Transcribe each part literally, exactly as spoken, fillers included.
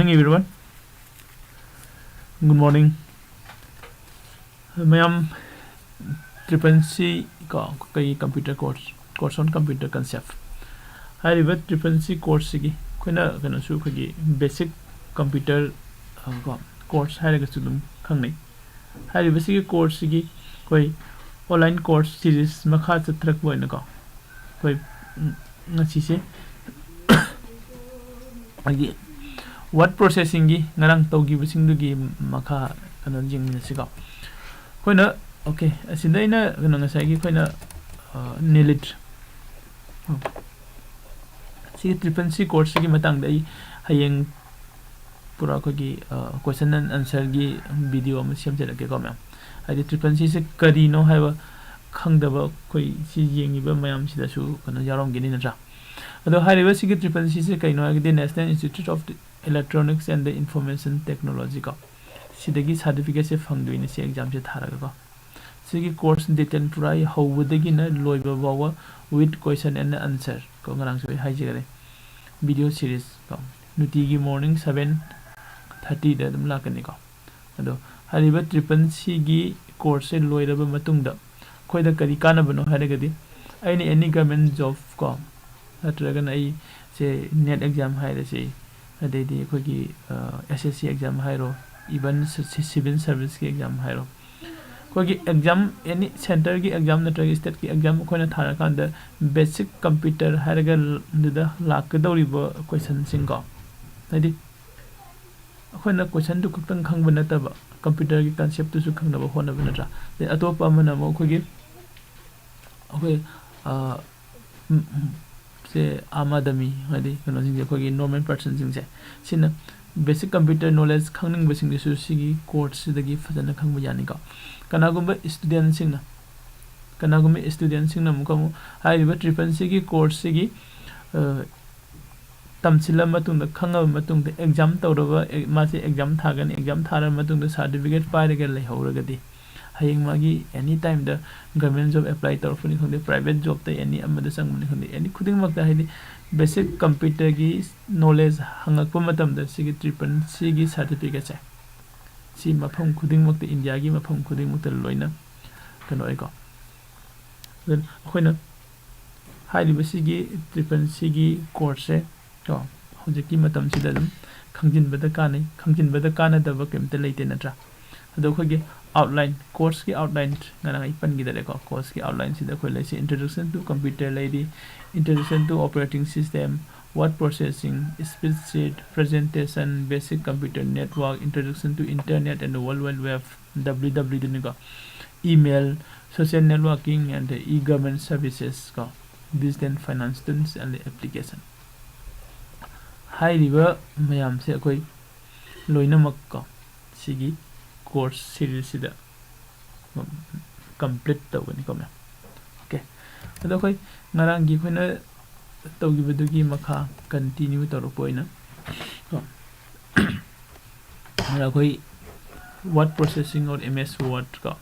Morning, everyone. Good morning. ꯃꯌꯥꯝ, triple C ꯀꯣ, ꯑꯩꯈꯣꯏꯒꯤ computer course, course on computer concept ꯍꯥꯏꯔꯤꯕ triple C course ꯁꯤꯒꯤ ꯑꯩꯈꯣꯏꯅ ꯀꯩꯅꯣꯁꯨ, ꯑꯩꯈꯣꯏꯒꯤ basic computer, ꯑ, ꯀꯣ, course ꯍꯥꯏꯔꯒꯁꯨ ꯑꯗꯨꯝ ꯈꯪꯅꯩ꯫ ꯍꯥꯏꯔꯤꯕꯁꯤꯒꯤ course ꯁꯤꯒꯤ ꯑꯩꯈꯣꯏ online course series ꯃꯈꯥ ꯆꯠꯊꯔꯛꯄ ꯑꯣꯏꯅꯀꯣ, ꯑꯩꯈꯣꯏ, ꯎꯝ, ꯉꯁꯤꯁꯦ ꯑꯩꯒꯤ word processing ꯒꯤ ꯉꯔꯥꯡ ꯇꯧꯈꯤꯕꯁꯤꯡꯗꯨꯒꯤ ꯃꯈꯥ ꯀꯩꯅꯣ ꯌꯦꯡꯃꯤꯟꯅꯁꯤꯀꯣ꯫ ꯑꯩꯈꯣꯏꯅ, okay, ꯑꯁꯤꯗ ꯑꯩꯅ ꯀꯩꯅꯣ ꯉꯁꯥꯏꯒꯤ ꯑꯩꯈꯣꯏꯅ, ꯑ, NELIT, ꯁꯤꯒꯤ triple C course ꯁꯤꯒꯤ ꯃꯇꯥꯡꯗ ꯑꯩ ꯍꯌꯦꯡ ꯄꯨꯔꯥ ꯑꯩꯈꯣꯏꯒꯤ, ꯑ, question and answer ꯒꯤ video ꯑꯃ ꯁꯦꯝꯖꯔꯛꯀꯦꯀꯣ ꯃꯌꯥꯝ꯫ ꯍꯥꯏꯗꯤ triple C ꯁꯦ ꯀꯔꯤꯅꯣ ꯍꯥꯏꯕ ꯈꯪꯗꯕ ꯑꯩꯈꯣꯏ ꯁꯤ ꯌꯦꯡꯉꯤꯕ ꯃꯌꯥꯝꯁꯤꯗꯁꯨ ꯀꯩꯅꯣ ꯌꯥꯎꯔꯝꯒꯅꯤ ꯅꯠꯇ꯭ꯔꯥ? ꯑꯗꯣ ꯍꯥꯏꯔꯤꯕ ꯁꯤꯒꯤ triple C ꯁꯦ ꯀꯩꯅꯣ ꯍꯥꯏꯔꯒꯗꯤ National Institute of Electronics and the Information Technology ꯀꯣ, ꯁꯤꯗꯒꯤ certificate ꯁꯦ ꯐꯪꯗꯣꯏꯅꯦ ꯁꯤ exam ꯁꯦ ꯊꯥꯔꯒꯀꯣ꯫ ꯁꯤꯒꯤ course detail ꯄꯨꯔꯥ ꯑꯩ ꯍꯧꯕꯗꯒꯤꯅ ꯂꯣꯏꯕ ꯐꯥꯎꯕ with question and answer ꯀꯣ, ꯉꯔꯥꯡꯁꯨ ꯑꯩ ꯍꯥꯏꯖꯈꯔꯦ, video series ꯀꯣ, ꯅꯨꯡꯇꯤꯒꯤ morning seven thirty ꯗ ꯑꯗꯨꯝ ꯂꯥꯛꯀꯅꯤꯀꯣ꯫ ꯑꯗꯣ ꯍꯥꯏꯔꯤꯕ triple C ꯒꯤ course ꯁꯦ ꯂꯣꯏꯔꯕ ꯃꯇꯨꯡꯗ ꯑꯩꯈꯣꯏꯗ ꯀꯔꯤ ꯀꯥꯟꯅꯕꯅꯣ ꯍꯥꯏꯔꯒꯗꯤ, ꯑꯩꯅ any government job ꯀꯣ, ꯅꯠꯇ꯭ꯔꯒꯅ ꯑꯩꯁꯦ NET exam ꯍꯥꯏꯔꯁꯤ, ꯑꯗꯩꯗꯤ ꯑꯩꯈꯣꯏꯒꯤ, ꯑ, S S C exam ꯍꯥꯏꯔꯣ, even ꯁꯤ-, ꯁꯤ-, civil service ꯀꯤ exam ꯍꯥꯏꯔꯣ, ꯑꯩꯈꯣꯏꯒꯤ exam, any centre ꯒꯤ exam ꯅꯠꯇ꯭ꯔꯒ state ꯀꯤ exam ꯑꯩꯈꯣꯏꯅ ꯊꯥꯔꯀꯥꯟꯗ basic computer ꯍꯥꯏꯔꯒ ꯗꯨꯗ ꯂꯥꯛꯀꯗꯧꯔꯤꯕ question ꯁꯤꯡꯀꯣ, ꯍꯥꯏꯗꯤ ꯑꯩꯈꯣꯏꯅ question ꯗꯨ ꯈꯛꯇꯪ ꯈꯪꯕ ꯅꯠꯇꯕ, computer ꯒꯤ concept ꯇꯨꯁꯨ ꯈꯪꯅꯕ ꯍꯣꯠꯅꯕ ꯅꯠꯇ꯭ꯔꯥ? ꯑꯗꯩ ꯑꯇꯣꯞꯄ ꯑꯃꯅ ꯑꯃꯨꯛ ꯑꯩꯈꯣꯏꯒꯤ, ꯑꯩꯈꯣꯏ, ꯑ, ꯎꯝ, ꯎꯝ, ꯁꯦ ꯑꯥꯝ ꯑꯥꯗꯃꯤ, ꯍꯥꯏꯗꯤ ꯀꯩꯅꯣꯁꯤꯡꯁꯦ, ꯑꯩꯈꯣꯏꯒꯤ normal person ꯁꯤꯡꯁꯦ, ꯁꯤꯅ basic computer knowledge ꯈꯪꯅꯤꯡꯕꯁꯤꯡꯗꯨꯁꯨ ꯁꯤꯒꯤ course ꯁꯤꯗꯒꯤ ꯐꯖꯅ ꯈꯪꯕ ꯌꯥꯅꯤꯀꯣ꯫ ꯀꯅꯥꯒꯨꯝꯕ student ꯁꯤꯡꯅ, ꯀꯅꯥꯒꯨꯝꯕ student ꯁꯤꯡꯅ ꯑꯃꯨꯛꯀ ꯑꯃꯨꯛ ꯍꯥꯏꯔꯤꯕ triple C ꯒꯤ course ꯁꯤꯒꯤ, ꯑ, ꯇꯝꯁꯤꯜꯂ ꯃꯇꯨꯡꯗ, ꯈꯪꯉꯕ ꯃꯇꯨꯡꯗ, exam ꯇꯧꯔꯕ, ꯑꯦ-, ꯃꯥꯁꯦ exam ꯊꯥꯒꯅꯤ, exam ꯊꯥꯔꯕ ꯃꯇꯨꯡꯗ certificate ꯄꯥꯏꯔꯒ ꯂꯩꯍꯧꯔꯒꯗꯤ, ꯍꯌꯦꯡ ꯃꯥꯒꯤ ꯑꯦꯅꯤ ꯇꯥꯏꯝꯗ ꯒꯚꯔꯟꯃꯦꯟ ꯖꯣꯕ ꯑꯦꯄ꯭ꯂꯥꯏ ꯇꯧꯔꯛꯄꯅꯤ ꯈꯪꯗꯦ, ꯄ꯭ꯔꯥꯏꯚꯦꯠ ꯖꯣꯕꯇ ꯑꯦꯅꯤ ꯑꯃꯗ ꯆꯪꯕꯅꯤ ꯈꯪꯗꯦ, ꯑꯦꯅꯤ ꯈꯨꯗꯤꯡꯃꯛꯇ ꯍꯥꯏꯗꯤ ꯕꯦꯁꯤꯛ ꯀꯝꯄ꯭ꯌꯨꯇꯔꯒꯤ ꯅꯣꯂꯦꯖ ꯍꯪꯉꯛꯄ ꯃꯇꯝꯗ ꯁꯤꯒꯤ ꯇ꯭ꯔꯤꯄꯜ ꯁꯤꯒꯤ ꯁꯥꯔꯇꯤꯐꯤꯀꯦꯠꯁꯦ ꯁꯤ ꯃꯐꯝ ꯈꯨꯗꯤꯡꯃꯛꯇ, ꯏꯟꯗꯤꯌꯥꯒꯤ ꯃꯐꯝ ꯈꯨꯗꯤꯡꯃꯛꯇ ꯂꯣꯏꯅ ꯀꯩꯅꯣ ꯑꯣꯏꯀꯣ꯫ ꯑꯗꯨꯅ ꯑꯩꯈꯣꯏꯅ ꯍꯥꯏꯔꯤꯕꯁꯤꯒꯤ ꯇ꯭ꯔꯤꯄꯜ ꯁꯤꯒꯤ ꯀꯣꯔꯁꯁꯦ ꯀꯣ ꯍꯧꯖꯤꯛꯀꯤ ꯃꯇꯝꯁꯤꯗ ꯑꯗꯨꯝ ꯈꯪꯖꯤꯟꯕꯗ ꯀꯥꯟꯅꯩ, ꯈꯪꯖꯤꯟꯕꯗ ꯀꯥꯟꯅꯗꯕ ꯀꯩꯝꯇ ꯂꯩꯇꯦ ꯅꯠꯇ꯭ꯔꯥ? ꯑꯗꯣ ꯑꯩꯈꯣꯏꯒꯤ ꯑꯥꯎꯠꯂꯥꯏꯟ, ꯀꯣꯔꯁꯀꯤ ꯑꯥꯎꯠꯂꯥꯏꯟ ꯉꯔꯥꯡ ꯑꯩ ꯄꯟꯈꯤꯗꯔꯦꯀꯣ꯫ ꯀꯣꯔꯁꯀꯤ ꯑꯥꯎꯠꯂꯥꯏꯟꯁꯤꯗ ꯑꯩꯈꯣꯏ ꯂꯩꯁꯦ, introduction to computer ꯂꯩꯔꯤ, introduction to operating system, word processing, speech sheet, presentation, basic computer network, introduction to internet and world wide web, W W W ꯗꯨꯅꯤꯀꯣ, email, social networking and e-government services ꯀꯣ, business finance tools and application꯫ ꯍꯥꯏꯔꯤꯕ ꯃꯌꯥꯝꯁꯦ ꯑꯩꯈꯣꯏ ꯂꯣꯏꯅꯃꯛ ꯀꯣ ꯁꯤꯒꯤ course ꯁꯤꯔꯤꯁꯁꯤꯗ complete ꯇꯧꯒꯅꯤꯀꯣ ꯃꯌꯥꯝ꯫ Okay, ꯑꯗꯣ ꯑꯩꯈꯣꯏ ꯉꯔꯥꯡꯒꯤ ꯑꯩꯈꯣꯏꯅ ꯇꯧꯈꯤꯕꯗꯨꯒꯤ ꯃꯈꯥ ꯀꯟꯇꯤꯅ꯭ꯌꯨ ꯇꯧꯔꯛꯄ ꯑꯣꯏꯅ ꯀꯣ, ꯑꯗ ꯑꯩꯈꯣꯏ word processing or M S Word ꯀꯣ,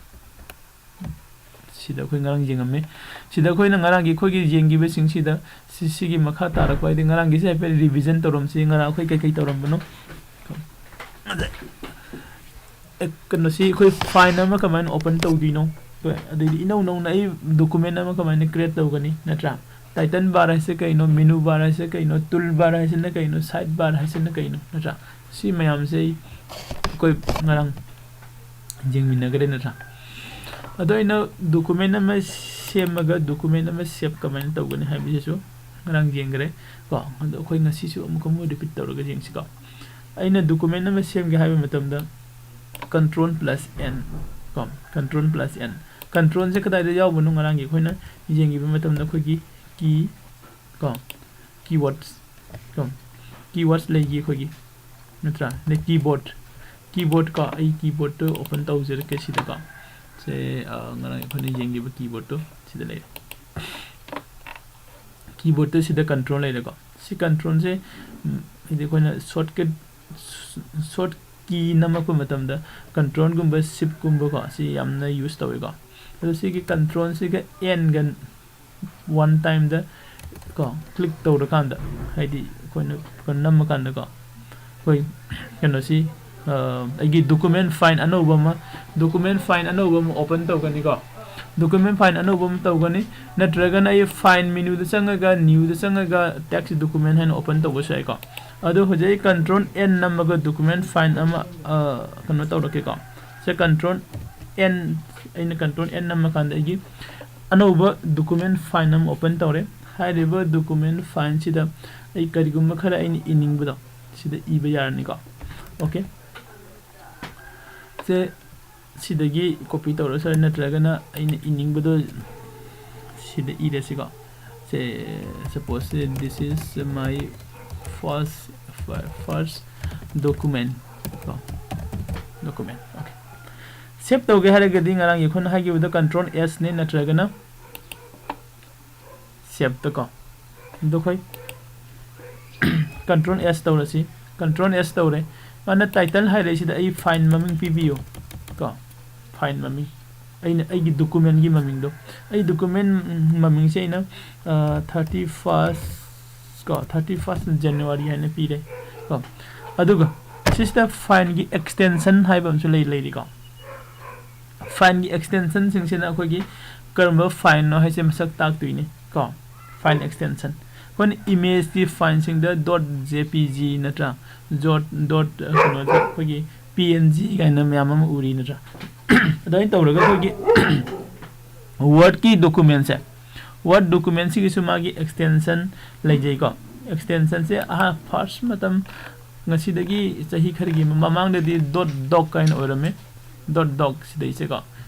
ꯁꯤꯗ ꯑꯩꯈꯣꯏ ꯉꯔꯥꯡ ꯌꯦꯡꯉꯝꯃꯤ꯫ ꯁꯤꯗ ꯑꯩꯈꯣꯏꯅ ꯉꯔꯥꯡꯒꯤ ꯑꯩꯈꯣꯏꯒꯤ ꯌꯦꯡꯈꯤꯕꯁꯤꯡꯁꯤꯗ ꯁꯤ, ꯁꯤꯒꯤ ꯃꯈꯥ ꯇꯥꯔꯛꯄ ꯍꯥꯏꯗꯤ ꯉꯔꯥꯡꯒꯤꯁꯦ ꯍꯥꯏꯐꯦꯠ ꯔꯤꯚꯤꯖꯟ ꯇꯧꯔꯝꯁꯤ, ꯉꯔꯥꯡ ꯑꯩꯈꯣꯏ ꯀꯩꯀꯩ ꯇꯧꯔꯝꯕꯅꯣ꯫ ꯑꯦ, ꯀꯩꯅꯣꯁꯤ ꯑꯩꯈꯣꯏ ꯐꯥꯏꯜ ꯑꯃ ꯀꯃꯥꯏꯅ ꯑꯣꯄꯟ ꯇꯧꯗꯣꯏꯅꯣ, ꯑꯗꯩꯗꯤ ꯏꯅꯧ ꯅꯧꯅ ꯑꯩ ꯗꯣꯀꯨꯃꯦꯟ ꯑꯃ ꯀꯃꯥꯏꯅ ꯀ꯭ꯔꯤꯌꯦꯠ ꯇꯧꯒꯅꯤ ꯅꯠꯇ꯭ꯔꯥ? ꯇꯥꯏꯇꯜ ꯕꯥꯔ ꯍꯥꯏꯁꯦ ꯀꯩꯅꯣ, ꯃꯦꯅꯨ ꯕꯥꯔ ꯍꯥꯏꯁꯦ ꯀꯩꯅꯣ, ꯇꯨꯜ ꯕꯥꯔ ꯍꯥꯏꯁꯤꯅ ꯀꯩꯅꯣ, ꯁꯥꯏꯠ ꯕꯥꯔ ꯍꯥꯏꯁꯤꯅ ꯀꯩꯅꯣ ꯅꯠꯇ꯭ꯔꯥ? ꯁꯤ ꯃꯌꯥꯝꯁꯦ ꯑꯩ, ꯑꯩꯈꯣꯏ ꯉꯔꯥꯡ ꯌꯦꯡꯃꯤꯟꯅꯈ꯭ꯔꯦ ꯅꯠꯇ꯭ꯔꯥ? ꯑꯗꯣ ꯑꯩꯅ ꯗꯣꯀꯨꯃꯦꯟ ꯑꯃ ꯁꯦꯝꯃꯒ ꯗꯣꯀꯨꯃꯦꯟ ꯑꯃ ꯁꯦꯞ ꯀꯃꯥꯏꯅ ꯇꯧꯒꯅꯤ ꯍꯥꯏꯕꯁꯤꯁꯨ ꯉꯔꯥꯡ ꯌꯦꯡꯈ꯭ꯔꯦ ꯀꯣ꯫ ꯑꯗꯣ ꯑꯩꯈꯣꯏ ꯉꯁꯤꯁꯨ ꯑꯃꯨꯛ ꯑꯃꯨꯛ ꯔꯤꯄꯤꯠ ꯇꯧꯔꯒ ꯌꯦꯡꯁꯤꯀꯣ꯫ ꯑꯩꯅ ꯗꯣꯀꯨꯃꯦꯟ ꯑꯃ ꯁꯦꯝꯒꯦ ꯍꯥꯏꯕ ꯃꯇꯝꯗ control plus N ꯀꯣ, control plus N꯫ ꯀꯟꯇ꯭ꯔꯣꯜꯁꯦ ꯀꯗꯥꯏꯗ ꯌꯥꯎꯕꯅꯣ? ꯉꯔꯥꯡꯒꯤ ꯑꯩꯈꯣꯏꯅ ꯌꯦꯡꯈꯤꯕ ꯃꯇꯝꯗ ꯑꯩꯈꯣꯏꯒꯤ ꯀꯤ ꯀꯣ, ꯀꯤꯋꯥꯔꯗꯁ ꯀꯣ, ꯀꯤꯋꯥꯔꯗꯁ ꯂꯩꯈꯤ ꯑꯩꯈꯣꯏꯒꯤ ꯅꯠꯇ꯭ꯔꯥ? ꯑꯗꯩ ꯀꯤꯕꯣꯔꯗ, ꯀꯤꯕꯣꯔꯗ ꯀꯣ, ꯑꯩ ꯀꯤꯕꯣꯔꯗꯇꯨ ꯑꯣꯄꯟ ꯇꯧꯖꯔꯛꯀꯦ ꯁꯤꯗꯀꯣ꯫ ꯁꯦ, ꯑ, ꯉꯔꯥꯡ ꯑꯩꯈꯣꯏꯅ ꯌꯦꯡꯈꯤꯕ ꯀꯤꯕꯣꯔꯗꯇꯨ ꯁꯤꯗ ꯂꯩꯔꯦ꯫ ꯀꯤꯕꯣꯔꯗꯇ ꯁꯤꯗ ꯀꯟꯇ꯭ꯔꯣꯜ ꯂꯩꯔꯦꯀꯣ꯫ ꯁꯤ ꯀꯟꯇ꯭ꯔꯣꯜꯁꯦ, ꯎꯝ, ꯍꯥꯏꯗꯤ ꯑꯩꯈꯣꯏꯅ ꯁꯣꯔꯠꯀꯠ, ꯁꯣꯔꯠ ꯀꯤ ꯅꯝꯃꯛꯄ ꯃꯇꯝꯗ ꯀꯟꯇ꯭ꯔꯣꯜꯒꯨꯝꯕ ꯁꯤꯞꯀꯨꯝꯕꯀꯣ, ꯁꯤ ꯌꯥꯝꯅ ꯌꯨꯁ ꯇꯧꯋꯤꯀꯣ꯫ ꯑꯗꯣ ꯁꯤꯒꯤ ꯀꯟꯇ꯭ꯔꯣꯜꯁꯤꯒ ꯑꯦꯟꯒ ꯋꯥꯟ ꯇꯥꯏꯝꯗ ꯀꯣ, ꯀ꯭ꯂꯤꯛ ꯇꯧꯔꯀꯥꯟꯗ, ꯍꯥꯏꯗꯤ ꯑꯩꯈꯣꯏꯅ ꯀꯩꯅꯣ ꯅꯝꯃꯀꯥꯟꯗꯀꯣ, ꯑꯩꯈꯣꯏ ꯀꯩꯅꯣꯁꯤ, ꯑ, ꯑꯩꯒꯤ ꯗꯣꯀꯨꯃꯦꯟ ꯐꯥꯏꯜ ꯑꯅꯧꯕ ꯑꯃ, ꯗꯣꯀꯨꯃꯦꯟ ꯐꯥꯏꯜ ꯑꯅꯧꯕ ꯑꯃ ꯑꯣꯄꯟ ꯇꯧꯒꯅꯤꯀꯣ꯫ ꯗꯣꯀꯨꯃꯦꯟ ꯐꯥꯏꯜ ꯑꯅꯧꯕ ꯑꯃ ꯇꯧꯒꯅꯤ, ꯅꯠꯇ꯭ꯔꯒꯅ ꯑꯩ ꯐꯥꯏꯜ ꯃꯦꯅꯨꯗ ꯆꯪꯉꯒ, ꯅ꯭ꯌꯨꯗ ꯆꯪꯉꯒ, ꯇꯦꯛꯁ ꯗꯣꯀꯨꯃꯦꯟ ꯍꯥꯏꯅ ꯑꯣꯄꯟ ꯇꯧꯕꯁꯨ ꯌꯥꯏꯀꯣ꯫ ꯑꯗꯣ ꯍꯧꯖꯤꯛ ꯑꯩ ꯀꯟꯇ꯭ꯔꯣꯜ ꯑꯦꯟ ꯅꯝꯃꯒ ꯗꯣꯀꯨꯃꯦꯟ ꯐꯥꯏꯜ ꯑꯃ, ꯑ, ꯀꯩꯅꯣ ꯇꯧꯔꯛꯀꯦꯀꯣ꯫ ꯁꯦ ꯀꯟꯇ꯭ꯔꯣꯜ ꯑꯦꯟ, ꯑꯩꯅ ꯀꯟꯇ꯭ꯔꯣꯜ ꯑꯦꯟ ꯅꯝꯃꯀꯥꯟꯗ ꯑꯩꯒꯤ ꯑꯅꯧꯕ ꯗꯣꯀꯨꯃꯦꯟ ꯐꯥꯏꯜ ꯑꯃ ꯑꯣꯄꯟ ꯇꯧꯔꯦ꯫ ꯍꯥꯏꯔꯤꯕ ꯗꯣꯀꯨꯃꯦꯟ ꯐꯥꯏꯜꯁꯤꯗ ꯑꯩ ꯀꯔꯤꯒꯨꯝꯕ ꯈꯔ ꯑꯩꯅ ꯏꯅꯤꯡꯕꯗꯣ ꯁꯤꯗ ꯏꯕ ꯌꯥꯔꯅꯤꯀꯣ꯫ ꯑꯣꯀꯦ꯫ ꯁꯦ ꯁꯤꯗꯒꯤ ꯀꯣꯄꯤ ꯇꯧꯔꯁꯨ ꯌꯥꯔꯦ, ꯅꯠꯇ꯭ꯔꯒꯅ ꯑꯩꯅ ꯏꯅꯤꯡꯕꯗꯣ ꯁꯤꯗ ꯏꯔꯁꯤꯀꯣ꯫ ꯁꯦ, suppose this is my first, first document ꯀꯣ, document꯫ ꯑꯣꯀꯦ꯫ ꯁꯦꯞ ꯇꯧꯒꯦ ꯍꯥꯏꯔꯒꯗꯤ ꯉꯔꯥꯡꯒꯤ ꯑꯩꯈꯣꯏꯅ ꯍꯥꯏꯈꯤꯕꯗꯣ ꯀꯟꯇ꯭ꯔꯣꯜ ꯑꯦꯁꯅꯦ, ꯅꯠꯇ꯭ꯔꯒꯅ ꯁꯦꯞꯇ ꯀꯣ꯫ ꯑꯗꯣ ꯑꯩꯈꯣꯏ ꯀꯟꯇ꯭ꯔꯣꯜ ꯑꯦꯁ ꯇꯧꯔꯁꯤ꯫ ꯀꯟꯇ꯭ꯔꯣꯜ ꯑꯦꯁ ꯇꯧꯔꯦ꯫ ꯃꯥꯅ ꯇꯥꯏꯇꯜ ꯍꯥꯏꯔꯛꯏꯁꯤꯗ ꯑꯩ ꯐꯥꯏꯜ ꯃꯃꯤꯡ ꯄꯤꯕꯤꯌꯨ ꯀꯣ꯫ ꯐꯥꯏꯜ ꯃꯃꯤꯡ, ꯑꯩꯅ ꯑꯩꯒꯤ ꯗꯣꯀꯨꯃꯦꯟꯒꯤ ꯃꯃꯤꯡꯗꯣ, ꯑꯩ ꯗꯣꯀꯨꯃꯦꯟ ꯃꯃꯤꯡꯁꯦ ꯑꯩꯅ, ꯑ, thirty first ꯀꯣ, thirty first January ꯍꯥꯏꯅ ꯄꯤꯔꯦ ꯀꯣ꯫ ꯑꯗꯨꯒ ꯁꯤꯁꯤꯗ ꯐꯥꯏꯜꯒꯤ ꯑꯦꯛꯁꯇꯦꯟꯁꯟ ꯍꯥꯏꯕ ꯑꯃꯁꯨ ꯂꯩ, ꯂꯩꯔꯤꯀꯣ꯫ ꯐꯥꯏꯜꯒꯤ ꯑꯦꯛꯁꯇꯦꯟꯁꯟꯁꯤꯡꯁꯤꯅ ꯑꯩꯈꯣꯏꯒꯤ ꯀꯔꯝꯕ ꯐꯥꯏꯜꯅꯣ ꯍꯥꯏꯁꯦ ꯃꯁꯛ ꯇꯥꯛꯇꯣꯏꯅꯤ ꯀꯣ꯫ ꯐꯥꯏꯜ ꯑꯦꯛꯁꯇꯦꯟꯁꯟ, ꯑꯩꯈꯣꯏꯅ ꯏꯃꯦꯖꯀꯤ ꯐꯥꯏꯜꯁꯤꯡꯗ dot J P G ꯅꯠꯇ꯭ꯔꯥ, dot, dot, ꯑ, ꯀꯩꯅꯣꯁꯦ, ꯑꯩꯈꯣꯏꯒꯤ P N G ꯀꯥꯏꯅ ꯃꯌꯥꯝ ꯑꯃ ꯎꯔꯤ ꯅꯠꯇ꯭ꯔꯥ? ꯑꯗꯨꯃꯥꯏꯅ ꯇꯧꯔꯒ ꯑꯩꯈꯣꯏꯒꯤ ꯋꯥꯔꯗꯀꯤ ꯗꯣꯀꯨꯃꯦꯟꯁꯦ, ꯋꯥꯔꯗ ꯗꯣꯀꯨꯃꯦꯟꯁꯤꯒꯤꯁꯨ ꯃꯥꯒꯤ ꯑꯦꯛꯁꯇꯦꯟꯁꯟ ꯂꯩꯖꯩꯀꯣ꯫ ꯑꯦꯛꯁꯇꯦꯟꯁꯟꯁꯦ ꯑꯍꯥ-, ꯐꯥꯔꯁ ꯃꯇꯝ, ꯉꯁꯤꯗꯒꯤ ꯆꯍꯤ ꯈꯔꯒꯤ ꯃꯃꯥꯡꯗꯗꯤ dot doc ꯀꯥꯏꯅ ꯑꯣꯏꯔꯝꯃꯤ꯫ Dot doc ꯁꯤꯗꯩꯁꯦꯀꯣ,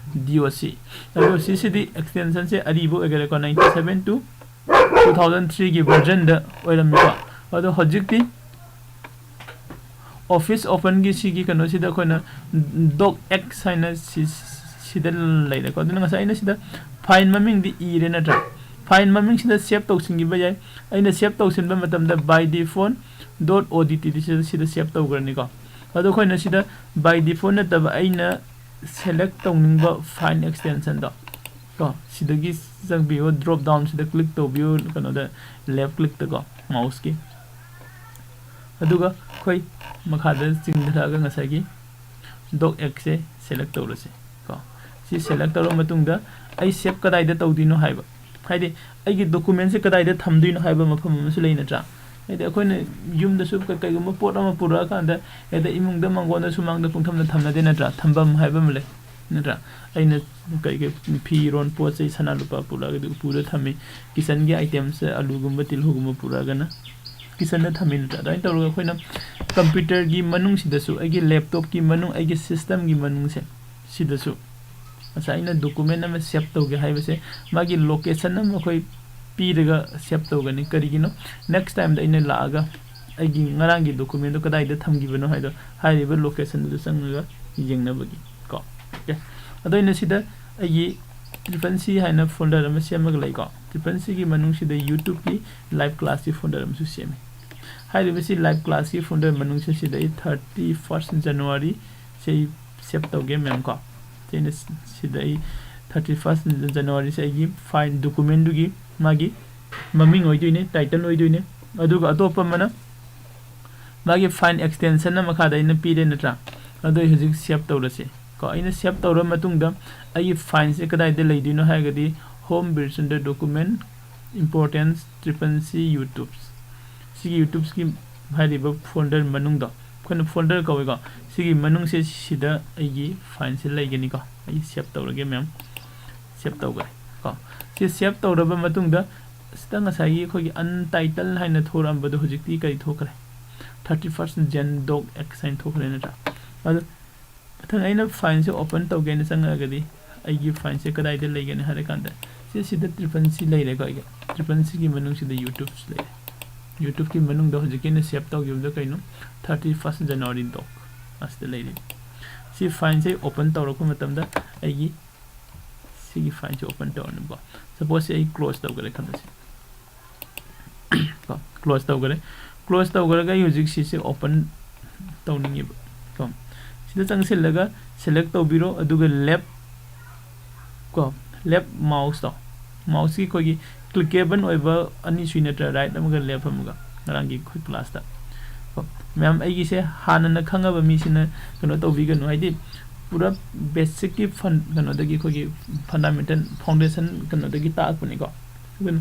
D O C꯫ D O C ꯁꯤꯗꯤ ꯑꯦꯛꯁꯇꯦꯟꯁꯟꯁꯦ ꯑꯔꯤꯕ ꯑꯣꯏꯈꯔꯦꯀꯣ, ninety seven to two thousand three ꯒꯤ version ꯗ ꯑꯣꯏꯔꯝꯃꯤꯀꯣ꯫ ꯑꯗꯣ ꯍꯧꯖꯤꯛꯇꯤ ꯑꯣꯐꯤꯁ ꯑꯣꯄꯟꯒꯤ ꯁꯤꯒꯤ ꯀꯩꯅꯣꯁꯤꯗ ꯑꯩꯈꯣꯏꯅ doc X ꯍꯥꯏꯅ ꯁꯤ-, ꯁꯤꯗ ꯂꯩꯔꯦꯀꯣ꯫ ꯑꯗꯨꯅ ꯉꯁꯥꯏ ꯑꯩꯅ ꯁꯤꯗ ꯐꯥꯏꯜ ꯃꯃꯤꯡꯗꯤ ꯏꯔꯦ ꯅꯠꯇ꯭ꯔꯥ? ꯐꯥꯏꯜ ꯃꯃꯤꯡꯁꯤꯗ ꯁꯦꯞ ꯇꯧꯁꯤꯟꯈꯤꯕ ꯌꯥꯏ꯫ ꯑꯩꯅ ꯁꯦꯞ ꯇꯧꯁꯤꯟꯕ ꯃꯇꯝꯗ by default dot O D T ꯗꯤ ꯁꯤꯗ, ꯁꯤꯗ ꯁꯦꯞ ꯇꯧꯈ꯭ꯔꯅꯤꯀꯣ꯫ ꯑꯗꯣ ꯑꯩꯈꯣꯏꯅ ꯁꯤꯗ by default ꯅꯠꯇꯕ ꯑꯩꯅ select ꯇꯧꯅꯤꯡꯕ file extension ꯗꯣ ꯀꯣ, ꯁꯤꯗꯒꯤ ꯆꯪꯕꯤꯌꯣ, drop down ꯁꯤꯗ click ꯇꯧꯕꯤꯌꯣ, ꯀꯩꯅꯣꯗ left click ꯇꯀꯣ, mouse ꯀꯤ꯫ ꯑꯗꯨꯒ ꯑꯩꯈꯣꯏ ꯃꯈꯥꯗ ꯆꯤꯡꯊꯔꯛꯑꯒ ꯉꯁꯥꯏꯒꯤ docx ꯁꯦ select ꯇꯧꯔꯁꯦ ꯀꯣ꯫ ꯁꯤ select ꯇꯧꯔꯕ ꯃꯇꯨꯡꯗ ꯑꯩ save ꯀꯗꯥꯏꯗ ꯇꯧꯗꯣꯏꯅꯣ ꯍꯥꯏꯕ, ꯍꯥꯏꯗꯤ ꯑꯩꯒꯤ document ꯁꯦ ꯀꯗꯥꯏꯗ ꯊꯝꯗꯣꯏꯅꯣ ꯍꯥꯏꯕ ꯃꯐꯝ ꯑꯃꯁꯨ ꯂꯩ ꯅꯠꯇ꯭ꯔꯥ? ꯍꯥꯏꯗꯤ ꯑꯩꯈꯣꯏꯅ ꯌꯨꯝꯗꯁꯨ ꯀ-, ꯀꯩꯒꯨꯝꯕ ꯄꯣꯠ ꯑꯃ ꯄꯨꯔꯛꯑꯀꯥꯟꯗ ꯍꯦꯛꯇ ꯏꯃꯨꯡꯗ, ꯃꯥꯡꯒꯣꯟꯗ, ꯁꯨꯃꯥꯡꯗ ꯄꯨꯡꯊꯝꯗ ꯊꯝꯅꯗꯦ ꯅꯠꯇ꯭ꯔꯥ? ꯊꯝꯐꯝ ꯍꯥꯏꯕ ꯑꯃ ꯂꯩ ꯅꯠꯇ꯭ꯔꯥ? ꯑꯩꯅ ꯀꯩ ꯀꯩ ꯐꯤꯔꯣꯟ, ꯄꯣꯠ ꯆꯩ, ꯁꯅꯥ ꯂꯨꯄꯥ ꯄꯨꯔꯛꯑꯒꯗꯤ ꯎꯄꯨꯗ ꯊꯝꯃꯤ, kitchen ꯒꯤ items, ꯑꯂꯨꯒꯨꯝꯕ, ꯇꯤꯜꯍꯧꯒꯨꯝꯕ ꯄꯨꯔꯛꯑꯒꯅ kitchen ꯗ ꯊꯝꯃꯤ ꯅꯠꯇ꯭ꯔꯥ? ꯑꯗꯨꯃꯥꯏꯅ ꯇꯧꯔꯒ ꯑꯩꯈꯣꯏꯅ computer ꯒꯤ ꯃꯅꯨꯡꯁꯤꯗꯁꯨ, ꯑꯩꯒꯤ laptop ꯀꯤ ꯃꯅꯨꯡ, ꯑꯩꯒꯤ system ꯒꯤ ꯃꯅꯨꯡꯁꯦ, ꯁꯤꯗꯁꯨ ꯉꯁꯥꯏ ꯑꯩꯅ document ꯑꯃ save ꯇꯧꯒꯦ ꯍꯥꯏꯕꯁꯦ, ꯃꯥꯒꯤ location ꯑꯃ ꯑꯩꯈꯣꯏ ꯄꯤꯔꯒ save ꯇꯧꯒꯅꯤ꯫ ꯀꯔꯤꯒꯤꯅꯣ? Next time ꯗ ꯑꯩꯅ ꯂꯥꯛꯑꯒ ꯑꯩꯒꯤ ꯉꯔꯥꯡꯒꯤ document ꯗꯣ ꯀꯗꯥꯏꯗ ꯊꯝꯈꯤꯕꯅꯣ ꯍꯥꯏꯗꯣ ꯍꯥꯏꯔꯤꯕ location ꯗꯨꯗ ꯆꯪꯉꯒ ꯌꯦꯡꯅꯕꯒꯤ ꯀꯣ꯫ Okay꯫ ꯑꯗꯣ ꯑꯩꯅ ꯁꯤꯗ ꯑꯩꯒꯤ triple C ꯍꯥꯏꯅ folder ꯑꯃ ꯁꯦꯝꯃꯒ ꯂꯩꯀꯣ꯫ Triple C ꯒꯤ ꯃꯅꯨꯡꯁꯤꯗ YouTube ꯀꯤ live class ꯀꯤ folder ꯑꯃꯁꯨ ꯁꯦꯝꯃꯤ꯫ ꯍꯥꯏꯔꯤꯕꯁꯤ live class ꯀꯤ folder ꯃꯅꯨꯡꯁꯤ ꯁꯤꯗ ꯑꯩ thirty first January ꯁꯦ ꯑꯩ save ꯇꯧꯒꯦ ꯃꯌꯥꯝ ꯀꯣ꯫ ꯁꯤ ꯑꯩꯅ ꯁꯤꯗ ꯑꯩ thirty first January ꯁꯦ ꯑꯩꯒꯤ file document ꯗꯨꯒꯤ ꯃꯥꯒꯤ ꯃꯃꯤꯡ ꯑꯣꯏꯗꯣꯏꯅꯦ, title ꯑꯣꯏꯗꯣꯏꯅꯦ꯫ ꯑꯗꯨꯒ ꯑꯇꯣꯞꯄ ꯑꯃꯅ ꯃꯥꯒꯤ file extension ꯅ ꯃꯈꯥꯗ ꯑꯩꯅ ꯄꯤꯔꯦ ꯅꯠꯇ꯭ꯔꯥ? ꯑꯗꯣ ꯑꯩ ꯍꯧꯖꯤꯛ save ꯇꯧꯔꯁꯦ ꯀꯣ꯫ ꯑꯩꯅ save ꯇꯧꯔ ꯃꯇꯨꯡꯗ ꯑꯩꯒꯤ file ꯁꯦ ꯀꯗꯥꯏꯗ ꯂꯩꯗꯣꯏꯅꯣ ꯍꯥꯏꯔꯒꯗꯤ, home ꯕꯤꯔꯆꯟꯗ꯭ꯔ document, importance, triple C, YouTube꯫ ꯁꯤꯒꯤ YouTube ꯀꯤ ꯍꯥꯏꯔꯤꯕ folder ꯃꯅꯨꯡꯗꯣ, ꯑꯩꯈꯣꯏꯅ folder ꯀꯧꯏꯀꯣ꯫ ꯁꯤꯒꯤ ꯃꯅꯨꯡꯁꯦ ꯁꯤꯗ ꯑꯩꯒꯤ file ꯁꯦ ꯂꯩꯒꯅꯤꯀꯣ꯫ ꯑꯩ save ꯇꯧꯔꯒꯦ ꯃꯌꯥꯝ꯫ Save ꯇꯧꯈ꯭ꯔꯦ ꯀꯣ꯫ ꯁꯤ save ꯇꯧꯔꯕ ꯃꯇꯨꯡꯗ ꯁꯤꯗ ꯉꯁꯥꯏꯒꯤ ꯑꯩꯈꯣꯏꯒꯤ untitled ꯍꯥꯏꯅ ꯊꯣꯔꯛꯑꯝꯕꯗꯣ ꯍꯧꯖꯤꯛꯇꯤ ꯀꯔꯤ ꯊꯣꯛꯈ꯭ꯔꯦ? Thirty first Jan docx ꯍꯥꯏꯅ ꯊꯣꯛꯈ꯭ꯔꯦ ꯅꯠꯇ꯭ꯔꯥ? ꯑꯗꯨ ꯃꯊꯪ ꯑꯩꯅ file ꯁꯦ open ꯇꯧꯒꯦꯅ ꯆꯪꯉꯛꯑꯒꯗꯤ ꯑꯩꯒꯤ file ꯁꯦ ꯀꯗꯥꯏꯗ ꯂꯩꯒꯅꯤ ꯍꯥꯏꯔ ꯀꯥꯟꯗ ꯁꯤ, ꯁꯤꯗ triple C ꯂꯩꯔꯦꯀꯣ꯫ ꯑꯩꯒꯤ triple C ꯒꯤ ꯃꯅꯨꯡꯁꯤꯗ YouTube ꯁꯨ ꯂꯩꯔꯦ꯫ YouTube ꯀꯤ ꯃꯅꯨꯡꯗ ꯍꯧꯖꯤꯛꯀꯤ ꯑꯩꯅ save ꯇꯧꯈꯤꯕꯗꯣ ꯀꯩꯅꯣ? Thirty first January doc ꯑꯁꯤꯗ ꯂꯩꯔꯦ꯫ ꯁꯤ file ꯁꯦ open ꯇꯧꯔꯛꯄ ꯃꯇꯝꯗ ꯑꯩꯒꯤ ꯁꯤꯒꯤ file ꯁꯦ open ꯇꯧꯔꯅꯤꯀꯣ꯫ Suppose ꯁꯤ ꯑꯩ close ꯇꯧꯈ꯭ꯔꯦ ꯈꯜꯂꯁꯤ ꯀꯣ꯫ Close ꯇꯧꯈ꯭ꯔꯦ꯫ Close ꯇꯧꯈ꯭ꯔꯒ ꯑꯩ ꯍꯧꯖꯤꯛ ꯁꯤꯁꯦ open ꯇꯧꯅꯤꯡꯉꯤꯕ꯫ ꯀꯣ꯫ ꯁꯤꯗ ꯆꯪꯁꯤꯜꯂꯒ select ꯇꯧꯕꯤꯔꯣ, ꯑꯗꯨꯒ left ꯀꯣ, left mouse ꯇꯣ, mouse ꯀꯤ ꯑꯩꯈꯣꯏꯒꯤ clickable ꯑꯣꯏꯕ ꯑꯅꯤ ꯁꯨꯏ ꯅꯠꯇ꯭ꯔꯥ, right ꯑꯃꯒ left ꯑꯃꯒ, ꯉꯔꯥꯡꯒꯤ ꯑꯩꯈꯣꯏ class ꯇ ꯀꯣ꯫ ꯃꯌꯥꯝ ꯑꯩꯒꯤꯁꯦ ꯍꯥꯟꯅꯅ ꯈꯪꯉꯕ ꯃꯤꯁꯤꯅ ꯀꯩꯅꯣ ꯇꯧꯕꯤꯒꯅꯨ, ꯍꯥꯏꯗꯤ ꯄꯨꯔꯥ basic ꯀꯤ fun-, ꯀꯩꯅꯣꯗꯒꯤ, ꯑꯩꯈꯣꯏꯒꯤ fundamental foundation ꯀꯩꯅꯣꯗꯒꯤ ꯇꯥꯛꯄꯅꯤꯀꯣ꯫ ꯑꯗꯨꯅ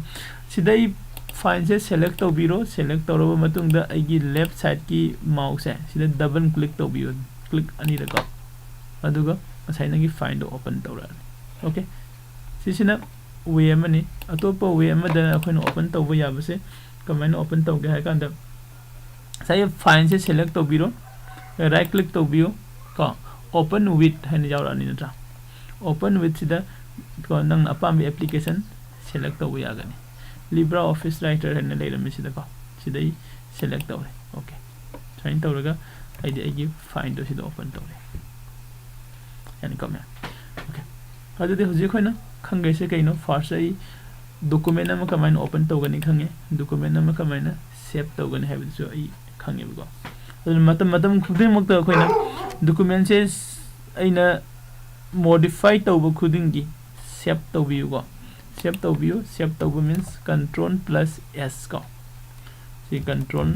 ꯁꯤꯗ ꯑꯩ file ꯁꯦ select ꯇꯧꯕꯤꯔꯣ, select ꯇꯧꯔꯕ ꯃꯇꯨꯡꯗ ꯑꯩꯒꯤ left side ꯀꯤ mouse ꯁꯦ ꯁꯤꯗ double click ꯇꯧꯕꯤꯌꯣ, click ꯑꯅꯤꯔꯛ ꯀꯣ, ꯑꯗꯨꯒ ꯉꯁꯥꯏ ꯅꯪꯒꯤ file ꯗꯣ open ꯇꯧꯔꯛꯑꯅꯤ꯫ Okay, ꯁꯤꯁꯤꯅ way ꯑꯃꯅꯤ꯫ ꯑꯇꯣꯞꯄ way ꯑꯃꯗ ꯑꯩꯈꯣꯏꯅ open ꯇꯧꯕ ꯌꯥꯕꯁꯦ ꯀꯃꯥꯏꯅ open ꯇꯧꯒꯦ ꯍꯥꯏ ꯀꯥꯟꯗ, ꯉꯁꯥꯏꯒꯤ file ꯁꯦ select ꯇꯧꯕꯤꯔꯣ, right click ꯇꯧꯕꯤꯌꯨ ꯀꯣ, open with ꯍꯥꯏꯅ ꯌꯥꯎꯔꯛꯑꯅꯤ ꯅꯠꯇ꯭ꯔꯥ? Open with ꯁꯤꯗ ꯀꯣ, ꯅꯪꯅ ꯑꯄꯥꯝꯕ application select ꯇꯧꯕ ꯌꯥꯒꯅꯤ꯫ LibreOffice Writer ꯍꯥꯏꯅ ꯂꯩꯔꯝꯃꯤ ꯁꯤꯗꯀꯣ, ꯁꯤꯗꯩ select ꯇꯧꯔꯦ꯫ Okay, ꯁꯨꯃꯥꯏꯅ ꯇꯧꯔꯒ ꯑꯩꯗꯤ ꯑꯩꯒꯤ file ꯗꯣ ꯁꯤꯗ open ꯇꯧꯔꯦ꯫ ꯌꯥꯅꯤꯀꯣ ꯃꯌꯥꯝ? Okay, ꯑꯗꯨꯗꯤ ꯍꯧꯖꯤꯛ ꯑꯩꯈꯣꯏꯅ ꯈꯪꯒꯩꯁꯦ ꯀꯩꯅꯣ? First ꯑꯩ document ꯑꯃ ꯀꯃꯥꯏꯅ open ꯇꯧꯒꯅꯤ ꯈꯪꯉꯦ, document ꯑꯃ ꯀꯃꯥꯏꯅ save ꯇꯧꯒꯅꯤ ꯍꯥꯏꯕꯗꯨꯁꯨ ꯑꯩ ꯈꯪꯉꯦꯕꯀꯣ꯫ ꯑꯗꯨꯅ ꯃꯇꯝ, ꯃꯇꯝ ꯈꯨꯗꯤꯡꯃꯛꯇ ꯑꯩꯈꯣꯏꯅ document ꯁꯦ ꯑꯩꯅ modify ꯇꯧꯕ ꯈꯨꯗꯤꯡꯒꯤ save ꯇꯧꯕꯤꯌꯨꯀꯣ꯫ Save ꯇꯧꯕꯤꯌꯨ, save ꯇꯧꯕ means control plus S ꯀꯣ꯫ ꯁꯤ control,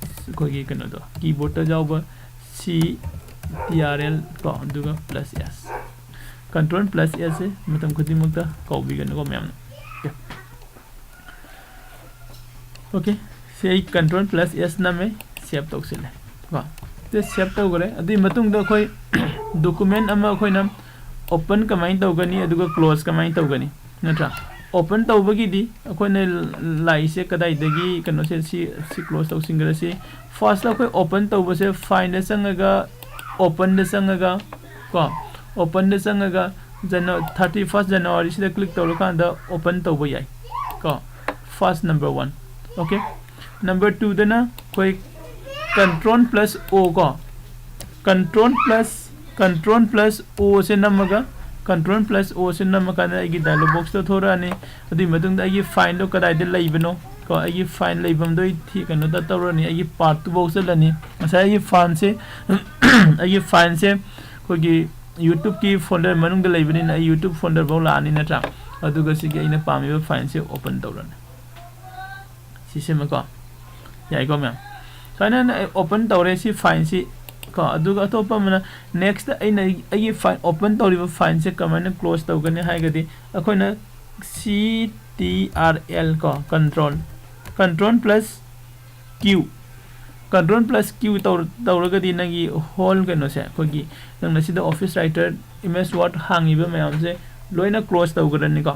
ꯑꯩꯈꯣꯏꯒꯤ ꯀꯩꯅꯣꯗꯣ, keyboard ꯇ ꯌꯥꯎꯕ C T R L ꯀꯣ, ꯑꯗꯨꯒ plus S꯫ Control plus S ꯁꯦ ꯃꯇꯝ ꯈꯨꯗꯤꯡꯃꯛꯇ ꯀꯥꯎꯕꯤꯒꯅꯨꯀꯣ ꯃꯌꯥꯝꯅ꯫ Okay꯫ Okay, ꯁꯤ ꯑꯩ control plus S ꯅꯝꯃꯦ, save ꯇꯧꯁꯤꯜꯂꯦ ꯀꯣ꯫ ꯁꯤ save ꯇꯧꯈ꯭ꯔꯦ꯫ ꯑꯗꯨꯒꯤ ꯃꯇꯨꯡꯗ ꯑꯩꯈꯣꯏ document ꯑꯃ ꯑꯩꯈꯣꯏꯅ open ꯀꯃꯥꯏꯅ ꯇꯧꯒꯅꯤ, ꯑꯗꯨꯒ close ꯀꯃꯥꯏꯅ ꯇꯧꯒꯅꯤ, ꯅꯠꯇ꯭ꯔꯥ? Open ꯇꯧꯕꯒꯤꯗꯤ ꯑꯩꯈꯣꯏꯅ ꯂꯥꯛꯏꯁꯦ ꯀꯗꯥꯏꯗꯒꯤ, ꯀꯩꯅꯣꯁꯦ, ꯁꯤ, ꯁꯤ close ꯇꯧꯁꯤꯟꯈ꯭ꯔꯁꯤ꯫ First ꯑꯩꯈꯣꯏ open ꯇꯧꯕꯁꯦ file ꯗ ꯆꯪꯉꯒ, open ꯗ ꯆꯪꯉꯒ ꯀꯣ, open ꯗ ꯆꯪꯉꯒ Janu-, thirty first January ꯁꯤꯗ click ꯇꯧꯔꯀꯥꯟꯗ open ꯇꯧꯕ ꯌꯥꯏ ꯀꯣ, first number one꯫ Okay, number two ꯗꯅ ꯑꯩꯈꯣꯏ control plus O ꯀꯣ, control plus, control plus O ꯁꯦ ꯅꯝꯃꯒ, control plus O ꯁꯦ ꯅꯝꯃꯀꯥꯟꯗ ꯑꯩꯒꯤ dialog box ꯇꯣ ꯊꯣꯔꯛꯑꯅꯤ꯫ ꯑꯗꯨꯒꯤ ꯃꯇꯨꯡꯗ ꯑꯩꯒꯤ file ꯗꯣ ꯀꯗꯥꯏꯗ ꯂꯩꯕꯅꯣ ꯀꯣ, ꯑꯩꯒꯤ file ꯂꯩꯐꯝꯗꯣ ꯑꯩ ꯊꯤ-, ꯀꯩꯅꯣꯗ ꯇꯧꯔꯅꯤ, ꯑꯩꯒꯤ path ꯇꯨꯐꯥꯎ ꯆꯠꯂꯅꯤ꯫ ꯉꯁꯥꯏ ꯑꯩꯒꯤ file ꯁꯦ ꯑꯩꯒꯤ ꯐꯥꯏꯜꯁꯦ ꯑꯩꯈꯣꯏꯒꯤ ꯌꯨꯇ꯭ꯌꯨꯕꯀꯤ ꯐꯣꯜꯗꯔ ꯃꯅꯨꯡꯗ ꯂꯩꯕꯅꯤꯅ ꯑꯩ ꯌꯨꯇ꯭ꯌꯨꯕ ꯐꯣꯜꯗꯔ ꯐꯥꯎ ꯂꯥꯛꯑꯅꯤ ꯅꯠꯇ꯭ꯔꯥ? ꯑꯗꯨꯒ ꯁꯤꯒꯤ ꯑꯩꯅ ꯄꯥꯝꯃꯤꯕ ꯐꯥꯏꯜꯁꯦ ꯑꯣꯄꯟ ꯇꯧꯔꯅꯤ꯫ ꯁꯤꯁꯤꯃꯀꯣ, ꯌꯥꯏꯀꯣ ꯃꯌꯥꯝ? ꯁꯨꯃꯥꯏꯅ ꯑꯩꯅ ꯑꯣꯄꯟ ꯇꯧꯔꯦ ꯁꯤ ꯐꯥꯏꯜꯁꯤ ꯀꯣ꯫ ꯑꯗꯨꯒ ꯑꯇꯣꯞꯄ ꯑꯃꯅ, ꯅꯦꯛꯁꯇ ꯑꯩꯅ ꯑꯩꯒꯤ ꯐꯥꯏꯜ ꯑꯣꯄꯟ ꯇꯧꯔꯤꯕ ꯐꯥꯏꯜꯁꯦ ꯀꯃꯥꯏꯅ ꯀ꯭ꯂꯣꯖ ꯇꯧꯒꯅꯤ ꯍꯥꯏꯔꯒꯗꯤ, ꯑꯩꯈꯣꯏꯅ C T R L ꯀꯣ, control, control plus Q, control plus Q ꯇꯧꯔꯒꯗꯤ ꯅꯪꯒꯤ ꯍꯣꯜ ꯀꯩꯅꯣꯁꯦ, ꯑꯩꯈꯣꯏꯒꯤ ꯅꯪꯅ ꯁꯤꯗ office writer, M S Word ꯍꯥꯡꯉꯤꯕ ꯃꯌꯥꯝꯁꯦ ꯂꯣꯏꯅ ꯀ꯭ꯂꯣꯖ ꯇꯧꯒꯗ꯭ꯔꯅꯤꯀꯣ꯫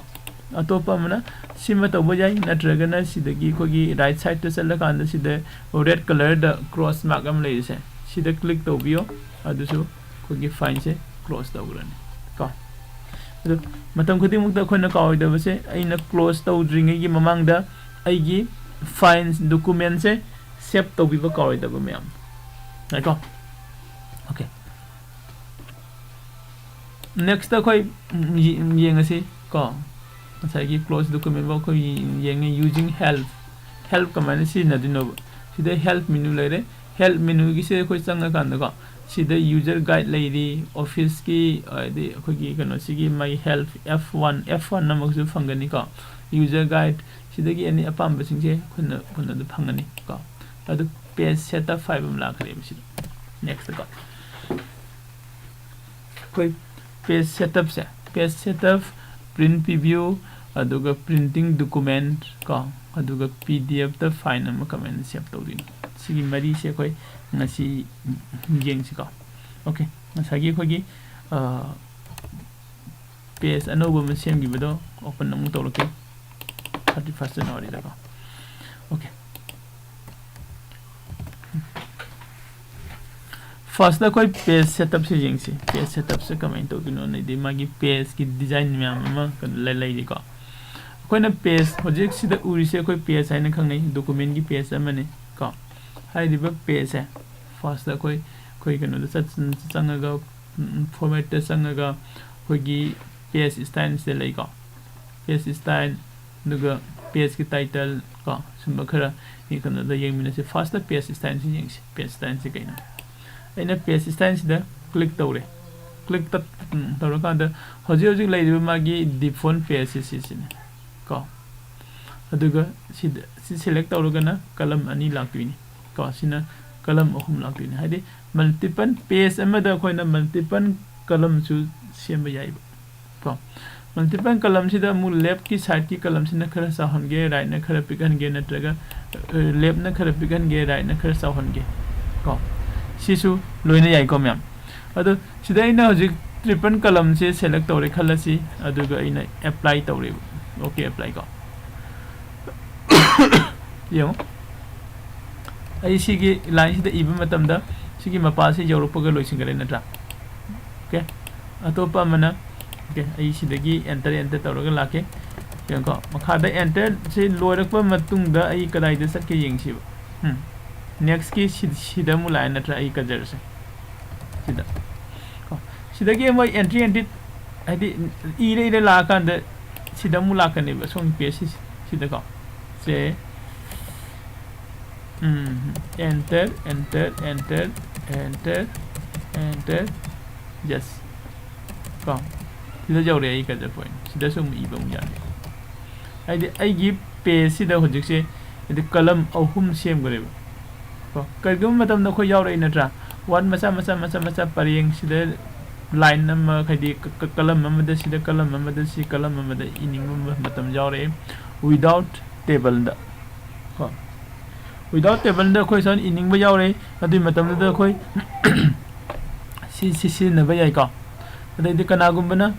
ꯑꯇꯣꯞꯄ ꯑꯃꯅ ꯁꯤꯃ ꯇꯧꯕ ꯌꯥꯏ, ꯅꯠꯇ꯭ꯔꯒꯅ ꯁꯤꯗꯒꯤ ꯑꯩꯈꯣꯏꯒꯤ ꯔꯥꯏꯠ ꯁꯥꯏꯗꯇ ꯆꯠꯂꯀꯥꯟꯗ ꯁꯤꯗ ꯔꯦꯗ ꯀꯂꯔꯗ ꯀ꯭ꯔꯣꯁ ꯃꯥꯔꯛ ꯑꯃ ꯂꯩꯔꯤꯁꯦ, ꯁꯤꯗ ꯀ꯭ꯂꯤꯛ ꯇꯧꯕꯤꯌꯣ, ꯑꯗꯨꯁꯨ ꯑꯩꯈꯣꯏꯒꯤ ꯐꯥꯏꯜꯁꯦ ꯀ꯭ꯂꯣꯖ ꯇꯧꯈ꯭ꯔꯅꯤ ꯀꯣ꯫ ꯑꯗꯨ ꯃꯇꯝ ꯈꯨꯗꯤꯡꯃꯛꯇ ꯑꯩꯈꯣꯏꯅ ꯀꯥꯎꯔꯣꯏꯗꯕꯁꯦ, ꯑꯩꯅ ꯀ꯭ꯂꯣꯖ ꯇꯧꯗ꯭ꯔꯤꯉꯩꯒꯤ ꯃꯃꯥꯡꯗ ꯑꯩꯒꯤ ꯐꯥꯏꯜꯁ, ꯗꯣꯀꯨꯃꯦꯟꯁꯦ ꯁꯦꯞ ꯇꯧꯕꯤꯕ ꯀꯥꯎꯔꯣꯏꯗꯕ ꯃꯌꯥꯝ ꯉꯥꯏꯀꯣ꯫ ꯑꯣꯀꯦ, ꯅꯦꯛꯁꯇ ꯑꯩꯈꯣꯏ ꯌꯦꯡꯉꯁꯤ ꯀꯣ꯫ ꯉꯁꯥꯏꯒꯤ ꯀ꯭ꯂꯣꯖ ꯗꯣꯀꯨꯃꯦꯟ ꯐꯥꯎ ꯑꯩꯈꯣꯏ ꯌꯦꯡꯉꯤ꯫ Using help, help ꯀꯃꯥꯏꯅ ꯁꯤꯖꯤꯟꯅꯗꯣꯏꯅꯣꯕ? ꯁꯤꯗ help menu ꯂꯩꯔꯦ꯫ Help menuꯒꯤꯁꯦ ꯑꯩꯈꯣꯏ ꯆꯪꯉꯀꯥꯟꯗꯀꯣ, ꯁꯤꯗ ꯌꯨꯖꯔ ꯒꯥꯏꯗ ꯂꯩꯔꯤ, ꯑꯣꯐꯤꯁꯀꯤ, ꯍꯥꯏꯗꯤ ꯑꯩꯈꯣꯏꯒꯤ ꯀꯩꯅꯣꯁꯤꯒꯤ ꯃꯥꯒꯤ help F one, F one ꯑꯃꯒꯁꯨ ꯐꯪꯒꯅꯤꯀꯣ꯫ ꯌꯨꯖꯔ ꯒꯥꯏꯗ, ꯁꯤꯗꯒꯤ ꯑꯦꯅꯤ ꯑꯄꯥꯝꯕꯁꯤꯡꯁꯦ ꯑꯩꯈꯣꯏꯅ, ꯑꯩꯈꯣꯏꯅ ꯑꯗꯨꯝ ꯐꯪꯒꯅꯤ ꯀꯣ꯫ ꯑꯗꯨ ꯄꯦꯖ ꯁꯦꯠꯑꯞ ꯍꯥꯏꯕ ꯑꯃ ꯂꯥꯛꯀꯅꯦꯕ ꯁꯤꯗ꯫ ꯅꯦꯛꯁꯇꯀꯣ, ꯑꯩꯈꯣꯏ ꯄꯦꯖ ꯁꯦꯠꯑꯞꯁꯦ, ꯄꯦꯖ ꯁꯦꯠꯑꯞ, ꯄ꯭ꯔꯤꯟ ꯄ꯭ꯔꯤꯚ꯭ꯌꯨ, ꯑꯗꯨꯒ ꯄ꯭ꯔꯤꯟꯇꯤꯡ ꯗꯣꯀꯨꯃꯦꯟ ꯀꯣ, ꯑꯗꯨꯒ ꯄꯤ ꯗꯤ ꯑꯦꯐꯇ ꯐꯥꯏꯜ ꯑꯃ ꯀꯃꯥꯏꯅ ꯁꯦꯞ ꯇꯧꯗꯣꯏꯅꯣ, ꯁꯤꯒꯤ ꯃꯔꯤꯁꯦ ꯑꯩꯈꯣꯏ ꯉꯁꯤ ꯌꯦꯡꯁꯤꯀꯣ꯫ ꯑꯣꯀꯦ, ꯉꯁꯥꯏꯒꯤ ꯑꯩꯈꯣꯏꯒꯤ, ꯑ, ꯄꯦꯖ ꯑꯅꯧꯕ ꯑꯃ ꯁꯦꯝꯈꯤꯕꯗꯣ ꯑꯣꯄꯟ ꯑꯃꯨꯛ ꯇꯧꯔꯛꯀꯦ, ꯊꯥꯔꯇꯤ ꯐꯥꯔꯁ ꯖꯅꯋꯥꯔꯤꯗꯀꯣ꯫ ꯑꯣꯀꯦ, ꯐꯥꯔꯁꯇ ꯑꯩꯈꯣꯏ ꯄꯦꯖ ꯁꯦꯠꯑꯞꯁꯦ ꯌꯦꯡꯁꯤ꯫ ꯄꯦꯖ ꯁꯦꯠꯑꯞꯁꯦ ꯀꯃꯥꯏꯅ ꯇꯧꯗꯣꯏꯅꯣ? ꯑꯗꯩꯗꯤ ꯃꯥꯒꯤ ꯄꯦꯖꯀꯤ ꯗꯤꯖꯥꯏꯟ ꯃꯌꯥꯝ ꯑꯃ ꯀꯩꯅꯣ ꯂꯩ-, ꯂꯩꯔꯤꯀꯣ꯫ ꯑꯩꯈꯣꯏꯅ ꯄꯦꯖ, ꯍꯧꯖꯤꯛ ꯁꯤꯗ ꯎꯔꯤꯁꯦ ꯑꯩꯈꯣꯏ ꯄꯦꯖ ꯍꯥꯏꯅ ꯈꯪꯅꯩ, ꯗꯣꯀꯨꯃꯦꯟꯒꯤ ꯄꯦꯖ ꯑꯃꯅꯤ ꯀꯣ꯫ ꯍꯥꯏꯔꯤꯕ ꯄꯦꯖꯁꯦ ꯐꯥꯔꯁꯇ ꯑꯩꯈꯣꯏ, ꯑꯩꯈꯣꯏ ꯀꯩꯅꯣꯗ ꯆꯠ-, ꯆꯪꯉꯒ, ꯎꯝ, ꯐꯣꯔꯃꯦꯠꯇ ꯆꯪꯉꯒ ꯑꯩꯈꯣꯏꯒꯤ ꯄꯦꯖ ꯁ꯭ꯇꯥꯏꯜꯁꯤꯗ ꯂꯩꯀꯣ꯫ ꯄꯦꯖ ꯁ꯭ꯇꯥꯏꯜ, ꯑꯗꯨꯒ ꯄꯦꯖꯀꯤ ꯇꯥꯏꯇꯜ ꯀꯣ, ꯁꯨꯝꯕ ꯈꯔ ꯀꯩꯅꯣꯗ ꯌꯦꯡꯃꯤꯟꯅꯁꯤ꯫ ꯐꯥꯔꯁꯇ ꯄꯦꯖ ꯁ꯭ꯇꯥꯏꯜꯁꯤ ꯌꯦꯡꯁꯤ꯫ ꯄꯦꯖ ꯁ꯭ꯇꯥꯏꯜꯁꯤ ꯀꯩꯅꯣ? ꯑꯩꯅ page styleꯁꯤꯗ click ꯇꯧꯔꯦ꯫ Click ꯇꯧꯔꯀꯥꯟꯗ ꯍꯧꯖꯤꯛ ꯍꯧꯖꯤꯛ ꯂꯩꯔꯤꯕ ꯃꯥꯒꯤ default pageꯁꯤ ꯁꯤꯁꯤꯅꯤ ꯀꯣ꯫ ꯑꯗꯨꯒ ꯁꯤꯗ ꯁꯤ select ꯇꯧꯔꯒꯅ column ꯑꯅꯤ ꯂꯥꯛꯇꯣꯏꯅꯤ ꯀꯣ꯫ ꯁꯤꯅ column ꯑꯍꯨꯝ ꯂꯥꯛꯇꯣꯏꯅꯤ꯫ ꯍꯥꯏꯗꯤ multiple page ꯑꯃꯗ ꯑꯩꯈꯣꯏꯅ multiple columnꯁꯨ ꯁꯦꯝꯕ ꯌꯥꯏꯕ ꯀꯣ꯫ Multiple columnꯁꯤꯗ ꯑꯃꯨꯛ leftꯀꯤ sideꯀꯤ columnꯁꯤꯅ ꯈꯔ ꯆꯥꯎꯍꯟꯒꯦ, rightꯅ ꯈꯔ ꯄꯤꯛꯍꯟꯒꯦ, ꯅꯠꯇ꯭ꯔꯒ leftꯅ ꯈꯔ ꯄꯤꯛꯍꯟꯒꯦ, rightꯅ ꯈꯔ ꯆꯥꯎꯍꯟꯒꯦ ꯀꯣ꯫ ꯁꯤꯁꯨ ꯂꯣꯏꯅ ꯌꯥꯏꯀꯣ ꯃꯌꯥꯝ꯫ ꯑꯗꯣ ꯁꯤꯗ ꯑꯩꯅ ꯍꯧꯖꯤꯛ triple columnꯁꯦ select ꯇꯧꯔꯦ ꯈꯜꯂꯁꯤ, ꯑꯗꯨꯒ ꯑꯩꯅ apply ꯇꯧꯔꯦꯕ꯫ OK, apply ꯀꯣ꯫ ꯌꯦꯡꯉꯣ, ꯑꯩ ꯁꯤꯒꯤ lineꯁꯤꯗ ꯏꯕ ꯃꯇꯝꯗ ꯁꯤꯒꯤ ꯃꯄꯥꯁꯤ ꯌꯧꯔꯛꯄꯒ ꯂꯣꯏꯁꯤꯟꯈꯔꯦ ꯅꯠꯇ꯭ꯔꯥ? OK, ꯑꯇꯣꯞꯄ ꯑꯃꯅ, OK, ꯑꯩ ꯁꯤꯗꯒꯤ enter, enter ꯇꯧꯔꯒ ꯂꯥꯛꯀꯦ꯫ ꯌꯦꯡꯉꯣꯀꯣ, ꯃꯈꯥꯗ enterꯁꯦ ꯂꯣꯏꯔꯛꯄ ꯃꯇꯨꯡꯗ ꯑꯩ ꯀꯗꯥꯏꯗ ꯆꯠꯀꯦ ꯌꯦꯡꯁꯤꯕ꯫ ꯎꯝ, nextꯀꯤ ꯁꯤ-, ꯁꯤꯗ ꯑꯃꯨꯛ ꯂꯥꯛꯑꯦ ꯅꯠꯇ꯭ꯔꯥ ꯑꯩ cursorꯁꯦ? ꯁꯤꯗ ꯀꯣ, ꯁꯤꯗꯒꯤ ꯑꯃꯨꯛ entry, entry, ꯍꯥꯏꯗꯤ ꯏꯔ ꯏꯔ ꯂꯥꯛꯑꯀꯥꯟꯗ ꯁꯤꯗ ꯑꯃꯨꯛ ꯂꯥꯛꯀꯅꯦꯕ, ꯁꯣꯝꯒꯤ pageꯁꯤ, ꯁꯤꯗꯀꯣ꯫ ꯁꯦ, ꯎꯝ, enter, enter, enter, enter, enter, yes ꯀꯣ꯫ ꯁꯤꯗ ꯌꯧꯔꯦ ꯑꯩ cursor point꯫ ꯁꯤꯗꯁꯨ ꯑꯃꯨꯛ ꯏꯕ ꯑꯃꯨꯛ ꯌꯥꯅꯤ꯫ ꯍꯥꯏꯗꯤ ꯑꯩꯒꯤ pageꯁꯤꯗ ꯍꯧꯖꯤꯛꯁꯦ ꯍꯥꯏꯗꯤ column ꯑꯍꯨꯝ ꯁꯦꯝꯈ꯭ꯔꯦꯕ ꯀꯣ꯫ ꯀꯔꯤꯒꯨꯝꯕ ꯃꯇꯝꯗ ꯑꯩꯈꯣꯏ ꯌꯥꯎꯔꯛꯏ ꯅꯠꯇ꯭ꯔꯥ? Word ꯃꯆꯥ ꯃꯆꯥ ꯃꯆꯥ ꯃꯆꯥ ꯄꯔꯦꯡ ꯁꯤꯗ line ꯑꯃ, ꯍꯥꯏꯗꯤ ꯀ-, ꯀ-, column ꯑꯃꯗ, ꯁꯤꯗ column ꯑꯃꯗ, ꯁꯤ column ꯑꯃꯗ ꯏꯅꯤꯡꯕ ꯃꯇꯝ ꯌꯥꯎꯔꯛꯑꯦ without tableꯗ ꯀꯣ꯫ Without tableꯗ ꯑꯩꯈꯣꯏ ꯁꯨꯃꯥꯏꯅ ꯏꯅꯤꯡꯕ ꯌꯥꯎꯔꯦ, ꯑꯗꯨꯒꯤ ꯃꯇꯝꯗꯨꯗ ꯑꯩꯈꯣꯏ ꯁꯤ, ꯁꯤ ꯁꯤꯖꯤꯟꯅꯕ ꯌꯥꯏꯀꯣ꯫ ꯑꯗꯩꯗꯤ ꯀꯅꯥꯒꯨꯝꯕꯅ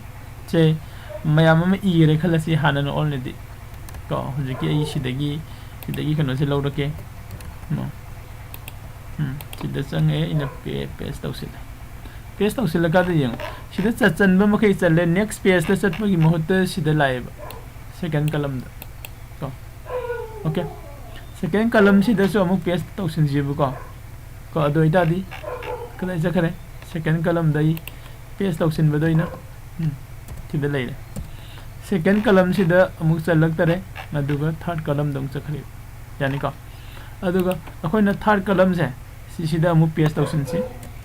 ꯁꯦ ꯃꯌꯥꯝ ꯑꯃ ꯏꯈ꯭ꯔꯦ ꯈꯜꯂꯁꯤ ꯍꯥꯟꯅꯅ already ꯀꯣ꯫ ꯍꯧꯖꯤꯛꯀꯤ ꯑꯩ ꯁꯤꯗꯒꯤ, ꯁꯤꯗꯒꯤ ꯀꯩꯅꯣꯁꯦ ꯂꯧꯔꯛꯀꯦ꯫ ꯅꯣ꯫ ꯎꯝ, ꯁꯤꯗ ꯆꯪꯉꯦ, ꯑꯩꯅ paste ꯇꯧꯁꯤꯜꯂꯦ꯫ Paste ꯇꯧꯁꯤꯜꯂꯀꯥꯟꯗ ꯌꯦꯡꯉꯣ, ꯁꯤꯗ ꯆꯠ-, ꯆꯟꯕ ꯃꯈꯩ ꯆꯜꯂꯦ꯫ Next pageꯇ ꯆꯠꯄꯒꯤ ꯃꯍꯨꯠꯇ ꯁꯤꯗ ꯂꯥꯛꯑꯦꯕ, second columnꯗ ꯀꯣ꯫ OK, second columnꯁꯤꯗꯁꯨ ꯑꯃꯨꯛ paste ꯇꯧꯁꯤꯟꯁꯦꯕꯀꯣ꯫ ꯀꯣ, ꯑꯗꯨ ꯑꯣꯏꯇꯥꯔꯗꯤ ꯀꯗꯥꯏ ꯆꯠꯈ꯭ꯔꯦ? Second columnꯗ ꯑꯩ paste ꯇꯧꯁꯤꯟꯕꯗ ꯑꯩꯅ, ꯎꯝ, ꯁꯤꯗ ꯂꯩꯔꯦ꯫ Second columnꯁꯤꯗ ꯑꯃꯨꯛ ꯆꯜꯂꯛꯇꯔꯦ, ꯑꯗꯨꯒ third columnꯗ ꯑꯃꯨꯛ ꯆꯠꯈ꯭ꯔꯦ꯫ ꯌꯥꯅꯤꯀꯣ? ꯑꯗꯨꯒ ꯑꯩꯈꯣꯏꯅ third columnꯁꯦ ꯁꯤꯁꯤꯗ ꯑꯃꯨꯛ paste ꯇꯧꯁꯤꯟꯁꯤ꯫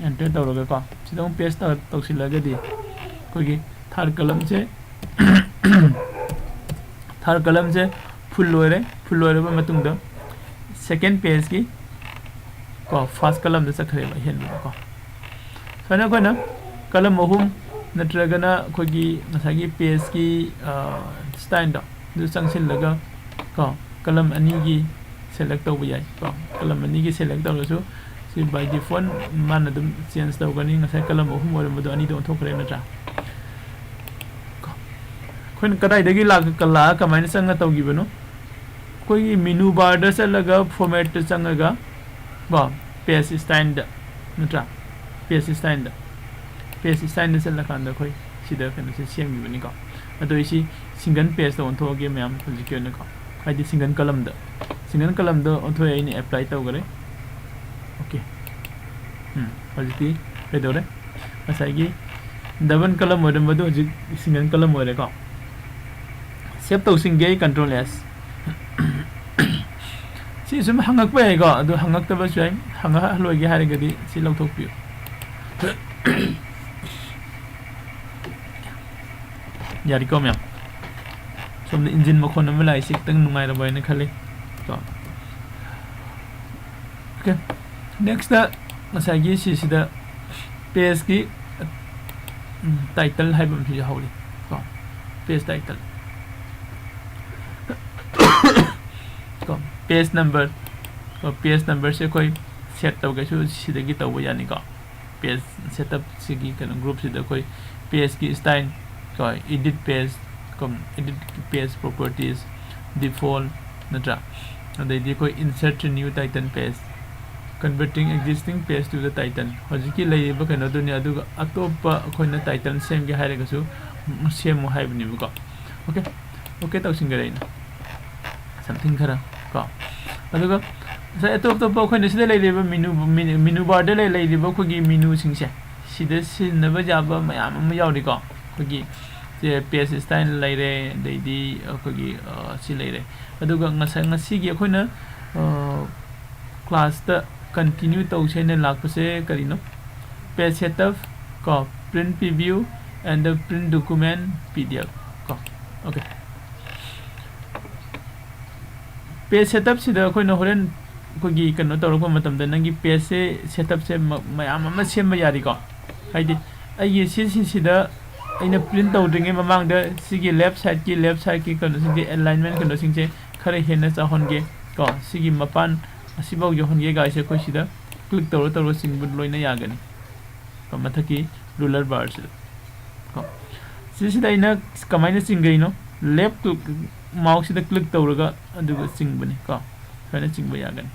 ꯑꯦꯟꯇꯔ ꯇꯧꯔꯒꯀꯣ, ꯁꯤꯗ ꯑꯃꯨꯛ ꯄꯦꯁ ꯇꯧꯁꯤꯜꯂꯒꯗꯤ ꯑꯩꯈꯣꯏꯒꯤ ꯊꯥꯔꯠ ꯀꯂꯝꯁꯦ ꯊꯥꯔꯠ ꯀꯂꯝꯁꯦ ꯐꯨꯜ ꯂꯣꯏꯔꯦ꯫ ꯐꯨꯜ ꯂꯣꯏꯔꯕ ꯃꯇꯨꯡꯗ ꯁꯦꯀꯦꯟ ꯄꯦꯖꯀꯤ ꯀꯣ ꯐꯥꯔꯁ ꯀꯂꯝꯗ ꯆꯠꯈ꯭ꯔꯦꯕ ꯑꯍꯦꯟꯕꯗꯀꯣ꯫ ꯁꯨꯃꯥꯏꯅ ꯑꯩꯈꯣꯏꯅ ꯀꯂꯝ ꯑꯍꯨꯝ ꯅꯠꯇ꯭ꯔꯒꯅ ꯑꯩꯈꯣꯏꯒꯤ ꯉꯁꯥꯏꯒꯤ ꯄꯦꯖꯀꯤ ꯁ꯭ꯇꯥꯏꯜꯗꯣ ꯑꯗꯨ ꯆꯪꯁꯤꯜꯂꯒ ꯀꯣ ꯀꯂꯝ ꯑꯅꯤꯒꯤ ꯁꯦꯂꯦꯛ ꯇꯧꯕ ꯌꯥꯏ ꯀꯣ꯫ ꯀꯂꯝ ꯑꯅꯤꯒꯤ ꯁꯦꯂꯦꯛ ꯇꯧꯔꯁꯨ ꯁꯤ ꯕꯥꯏ ꯗꯤꯐꯣꯜꯠ ꯃꯥꯅ ꯑꯗꯨꯝ ꯆꯦꯟꯖ ꯇꯧꯒꯅꯤ꯫ ꯉꯁꯥꯏ ꯀꯂꯝ ꯑꯍꯨꯝ ꯑꯣꯏꯔꯝꯕꯗꯣ ꯑꯅꯤꯗ ꯑꯣꯟꯊꯣꯛꯈ꯭ꯔꯦ ꯅꯠꯇ꯭ꯔꯥ? ꯑꯩꯈꯣꯏꯅ ꯀꯗꯥꯏꯗꯒꯤ ꯂꯥꯛ-, ꯂꯥꯛꯑ ꯀꯃꯥꯏꯅ ꯆꯪꯉ ꯇꯧꯈꯤꯕꯅꯣ? ꯑꯩꯈꯣꯏꯒꯤ ꯃꯦꯅꯨ ꯕꯥꯔꯗ ꯆꯠꯂꯒ ꯐꯣꯔꯃꯦꯠꯇ ꯆꯪꯉꯒ ꯀꯣ ꯄꯦꯖ ꯁ꯭ꯇꯥꯏꯜꯗ ꯅꯠꯇ꯭ꯔꯥ? ꯄꯦꯖ ꯁ꯭ꯇꯥꯏꯜꯗ, ꯄꯦꯖ ꯁ꯭ꯇꯥꯏꯜꯗ ꯆꯠꯂꯀꯥꯟꯗ ꯑꯩꯈꯣꯏ ꯁꯤꯗ ꯀꯩꯅꯣꯁꯦ ꯁꯦꯝꯈꯤꯕꯅꯤꯀꯣ꯫ ꯑꯗꯣ ꯑꯩ ꯁꯤ ꯁꯤꯡꯒꯜ ꯄꯦꯖꯇ ꯑꯣꯟꯊꯣꯛꯑꯒꯦ ꯃꯌꯥꯝ ꯍꯧꯖꯤꯛꯀꯤ ꯑꯣꯏꯅꯀꯣ, ꯍꯥꯏꯗꯤ ꯁꯤꯡꯒꯜ ꯀꯂꯝꯗ, ꯁꯤꯡꯒꯜ ꯀꯂꯝꯗ ꯑꯣꯟꯊꯣꯛꯑꯦ, ꯑꯩꯅ ꯑꯦꯄ꯭ꯂꯥꯏ ꯇꯧꯈꯔꯦ꯫ ꯑꯣꯀꯦ, ꯎꯝ, ꯍꯧꯖꯤꯛꯇꯤ ꯀꯩꯗꯧꯔꯦ? ꯉꯁꯥꯏꯒꯤ ꯗꯕꯜ ꯀꯂꯝ ꯑꯣꯏꯔꯝꯕꯗꯨ ꯍꯧꯖꯤꯛ ꯁꯤꯡꯒꯜ ꯀꯂꯝ ꯑꯣꯏꯔꯦꯀꯣ꯫ ꯁꯦꯞ ꯇꯧꯁꯤꯟꯒꯦ ꯑꯩ ꯀꯟꯇ꯭ꯔꯣꯜ ꯑꯦꯁ꯫ ꯁꯤ ꯁꯨꯝ ꯍꯪꯉꯛꯄ ꯌꯥꯏꯀꯣ, ꯑꯗꯨ ꯍꯪꯉꯛꯇꯕꯁꯨ ꯌꯥꯏ꯫ ꯍꯪꯉꯛꯍꯜꯂꯣꯏꯒꯦ ꯍꯥꯏꯔꯒꯗꯤ ꯁꯤ ꯂꯧꯊꯣꯛꯄꯤꯌꯨ꯫ ꯌꯥꯔꯤꯀꯣ ꯃꯌꯥꯝ? ꯁꯣꯝꯗ ꯏꯟꯖꯤꯟ ꯃꯈꯣꯟ ꯑꯃ ꯂꯥꯛꯏꯁꯦ ꯈꯤꯇꯪ ꯅꯨꯡꯉꯥꯏꯔꯕ ꯍꯥꯏꯅ ꯈꯜꯂꯤ ꯀꯣ꯫ ꯑꯣꯀꯦ, ꯅꯦꯛꯁꯇ ꯉꯁꯥꯏꯒꯤ ꯁꯤꯁꯤꯗ ꯄꯦꯖꯀꯤ ꯇꯥꯏꯇꯜ ꯍꯥꯏꯕ ꯑꯃꯁꯨ ꯌꯥꯎꯍꯧꯔꯤ ꯀꯣ꯫ ꯄꯦꯖ ꯇꯥꯏꯇꯜ ꯀꯣ, ꯄꯦꯖ ꯅꯝꯕꯔ ꯀꯣ, ꯄꯦꯖ ꯅꯝꯕꯔꯁꯦ ꯑꯩꯈꯣꯏ ꯁꯦꯠ ꯇꯧꯒꯦꯁꯨ ꯁꯤꯗꯒꯤ ꯇꯧꯕ ꯌꯥꯅꯤꯀꯣ꯫ ꯄꯦꯖ ꯁꯦꯠꯑꯞꯁꯤꯒꯤ ꯀꯩꯅꯣ ꯒ꯭ꯔꯨꯞꯁꯤꯗ ꯑꯩꯈꯣꯏ ꯄꯦꯖꯀꯤ ꯁ꯭ꯇꯥꯏꯜ ꯀꯣ, ꯏꯗꯤꯠ ꯄꯦꯖ ꯀꯣ, ꯏꯗꯤꯠ ꯄꯦꯖ ꯄ꯭ꯔꯣꯄꯔꯇꯤꯁ, ꯗꯤꯐꯣꯜꯠ ꯅꯠꯇ꯭ꯔꯥ? ꯑꯗꯩꯗꯤ ꯑꯩꯈꯣꯏ insert new title page, converting existing page to the title꯫ ꯍꯧꯖꯤꯛꯀꯤ ꯂꯩꯔꯤꯕ ꯀꯩꯅꯣꯗꯨꯅꯤ, ꯑꯗꯨꯒ ꯑꯇꯣꯞꯄ ꯑꯩꯈꯣꯏꯅ ꯇꯥꯏꯇꯜ ꯁꯦꯝꯒꯦ ꯍꯥꯏꯔꯒꯁꯨ ꯁꯦꯝꯃꯨ ꯍꯥꯏꯕꯅꯦꯕꯀꯣ꯫ ꯑꯣꯀꯦ, ꯑꯣꯀꯦ ꯇꯧꯁꯤꯟꯈꯔꯦ ꯑꯩꯅ꯫ ꯁꯝꯊꯤꯡ ꯈꯔ ꯀꯣ꯫ ꯑꯗꯨꯒ ꯉꯁꯥꯏ ꯑꯇꯣꯞ ꯑꯇꯣꯞꯄ ꯑꯩꯈꯣꯏꯅ ꯁꯤꯗ ꯂꯩꯔꯤꯕ ꯃꯦꯅꯨ, ꯃꯦꯅꯨ, ꯃꯦꯅꯨ ꯕꯥꯔꯗ ꯂꯩ-, ꯂꯩꯔꯤꯕ ꯑꯩꯈꯣꯏꯒꯤ ꯃꯦꯅꯨꯁꯤꯡꯁꯦ, ꯁꯤꯗ ꯁꯤꯖꯤꯟꯅꯕ ꯌꯥꯕ ꯃꯌꯥꯝ ꯑꯃ ꯌꯥꯎꯔꯤꯀꯣ꯫ ꯑꯩꯈꯣꯏꯒꯤ ꯁꯦ ꯄꯦꯖ ꯁ꯭ꯇꯥꯏꯜ ꯂꯩꯔꯦ, ꯑꯗꯩꯗꯤ ꯑꯩꯈꯣꯏꯒꯤ, ꯑ, ꯁꯤ ꯂꯩꯔꯦ꯫ ꯑꯗꯨꯒ ꯉꯁꯥꯏ, ꯉꯁꯤꯒꯤ ꯑꯩꯈꯣꯏꯅ, ꯑ, ꯀ꯭ꯂꯥꯁꯇ ꯀꯟꯇꯤꯅ꯭ꯌꯨ ꯇꯧꯁꯦꯅ ꯂꯥꯛꯄꯁꯦ ꯀꯔꯤꯅꯣ? Page setup ꯀꯣ, print preview and the print document P D F ꯀꯣ꯫ Okay, page setup ꯁꯤꯗ ꯑꯩꯈꯣꯏꯅ ꯍꯣꯔꯦꯟ ꯑꯩꯈꯣꯏꯒꯤ ꯀꯩꯅꯣ ꯇꯧꯔꯛꯄ ꯃꯇꯝꯗ ꯅꯪꯒꯤ page ꯁꯦ setup ꯁꯦ ꯃ-, ꯃꯌꯥꯝ ꯑꯃ ꯁꯦꯝꯕ ꯌꯥꯔꯤꯀꯣ꯫ ꯍꯥꯏꯗꯤ ꯑꯩꯒꯤ ꯁꯤꯁꯤꯁꯤꯗ ꯑꯩꯅ print ꯇꯧꯗ꯭ꯔꯤꯉꯩ ꯃꯃꯥꯡꯗ ꯁꯤꯒꯤ left side ꯀꯤ, left side ꯀꯤ ꯀꯩꯅꯣꯁꯤꯡꯁꯦ, alignment ꯀꯩꯅꯣꯁꯤꯡꯁꯦ ꯈꯔ ꯍꯦꯟꯅ ꯆꯥꯎꯍꯟꯒꯦ ꯀꯣ, ꯁꯤꯒꯤ ꯃꯄꯥꯟ ꯑꯁꯤꯐꯥꯎ ꯌꯧꯍꯟꯒꯦ ꯒꯥꯏꯁꯦ ꯑꯩꯈꯣꯏ ꯁꯤꯗ click ꯇꯧꯔ ꯇꯧꯔ ꯆꯤꯡꯕ ꯂꯣꯏꯅ ꯌꯥꯒꯅꯤ ꯀꯣ, ꯃꯊꯛꯀꯤ ruler bar ꯁꯤꯗ ꯀꯣ꯫ ꯁꯤꯁꯤꯗ ꯑꯩꯅ ꯀꯃꯥꯏꯅ ꯆꯤꯡꯒꯩꯅꯣ? Left mouse ꯁꯤꯗ click ꯇꯧꯔꯒ ꯑꯗꯨꯒ ꯆꯤꯡꯕꯅꯤ ꯀꯣ, ꯁꯨꯃꯥꯏꯅ ꯆꯤꯡꯕ ꯌꯥꯒꯅꯤ꯫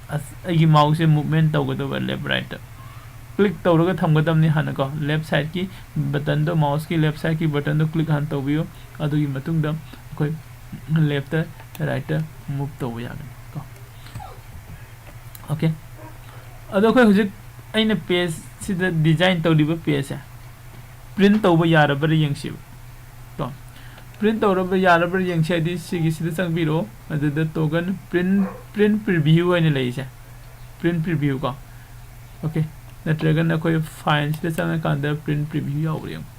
ꯑꯁ, ꯑꯩꯒꯤ mouse ꯁꯦ movement ꯇꯧꯒꯗꯧꯕ left right ꯇ꯫ Click ꯇꯧꯔꯒ ꯊꯝꯒꯗꯕꯅꯤ ꯍꯥꯟꯅ ꯀꯣ, left side ꯀꯤ button ꯗꯣ, mouse ꯀꯤ left side ꯀꯤ button ꯗꯣ click ꯍꯥꯟꯅ ꯇꯧꯕꯤꯌꯨ꯫ ꯑꯗꯨꯒꯤ ꯃꯇꯨꯡꯗ ꯑꯩꯈꯣꯏ left ꯇ right ꯇ move ꯇꯧꯕ ꯌꯥꯒꯅꯤ ꯀꯣ꯫ Okay, ꯑꯗꯣ ꯑꯩꯈꯣꯏ ꯍꯧꯖꯤꯛ ꯑꯩꯅ page ꯁꯤꯗ design ꯇꯧꯔꯤꯕ page ꯁꯦ print ꯇꯧꯕ ꯌꯥꯔꯕ꯭ꯔꯥ ꯌꯦꯡꯁꯤꯕ ꯀꯣ꯫ Print ꯇꯧꯔꯕ ꯌꯥꯔꯕ꯭ꯔꯥ ꯌꯦꯡꯁꯤ ꯍꯥꯏꯗꯤ ꯁꯤꯒꯤꯁꯤꯗ ꯆꯪꯕꯤꯔꯛꯑꯣ, ꯑꯗꯨꯗ token print, print preview ꯍꯥꯏꯅ ꯂꯩꯔꯤꯁꯦ, print preview ꯀꯣ꯫ Okay, ꯅꯠꯇ꯭ꯔꯒꯅ ꯑꯩꯈꯣꯏ file ꯁꯤꯗ ꯆꯪꯉꯀꯥꯟꯗ print preview ꯌꯥꯎꯕ꯭ꯔꯥ ꯌꯦꯡꯉꯨ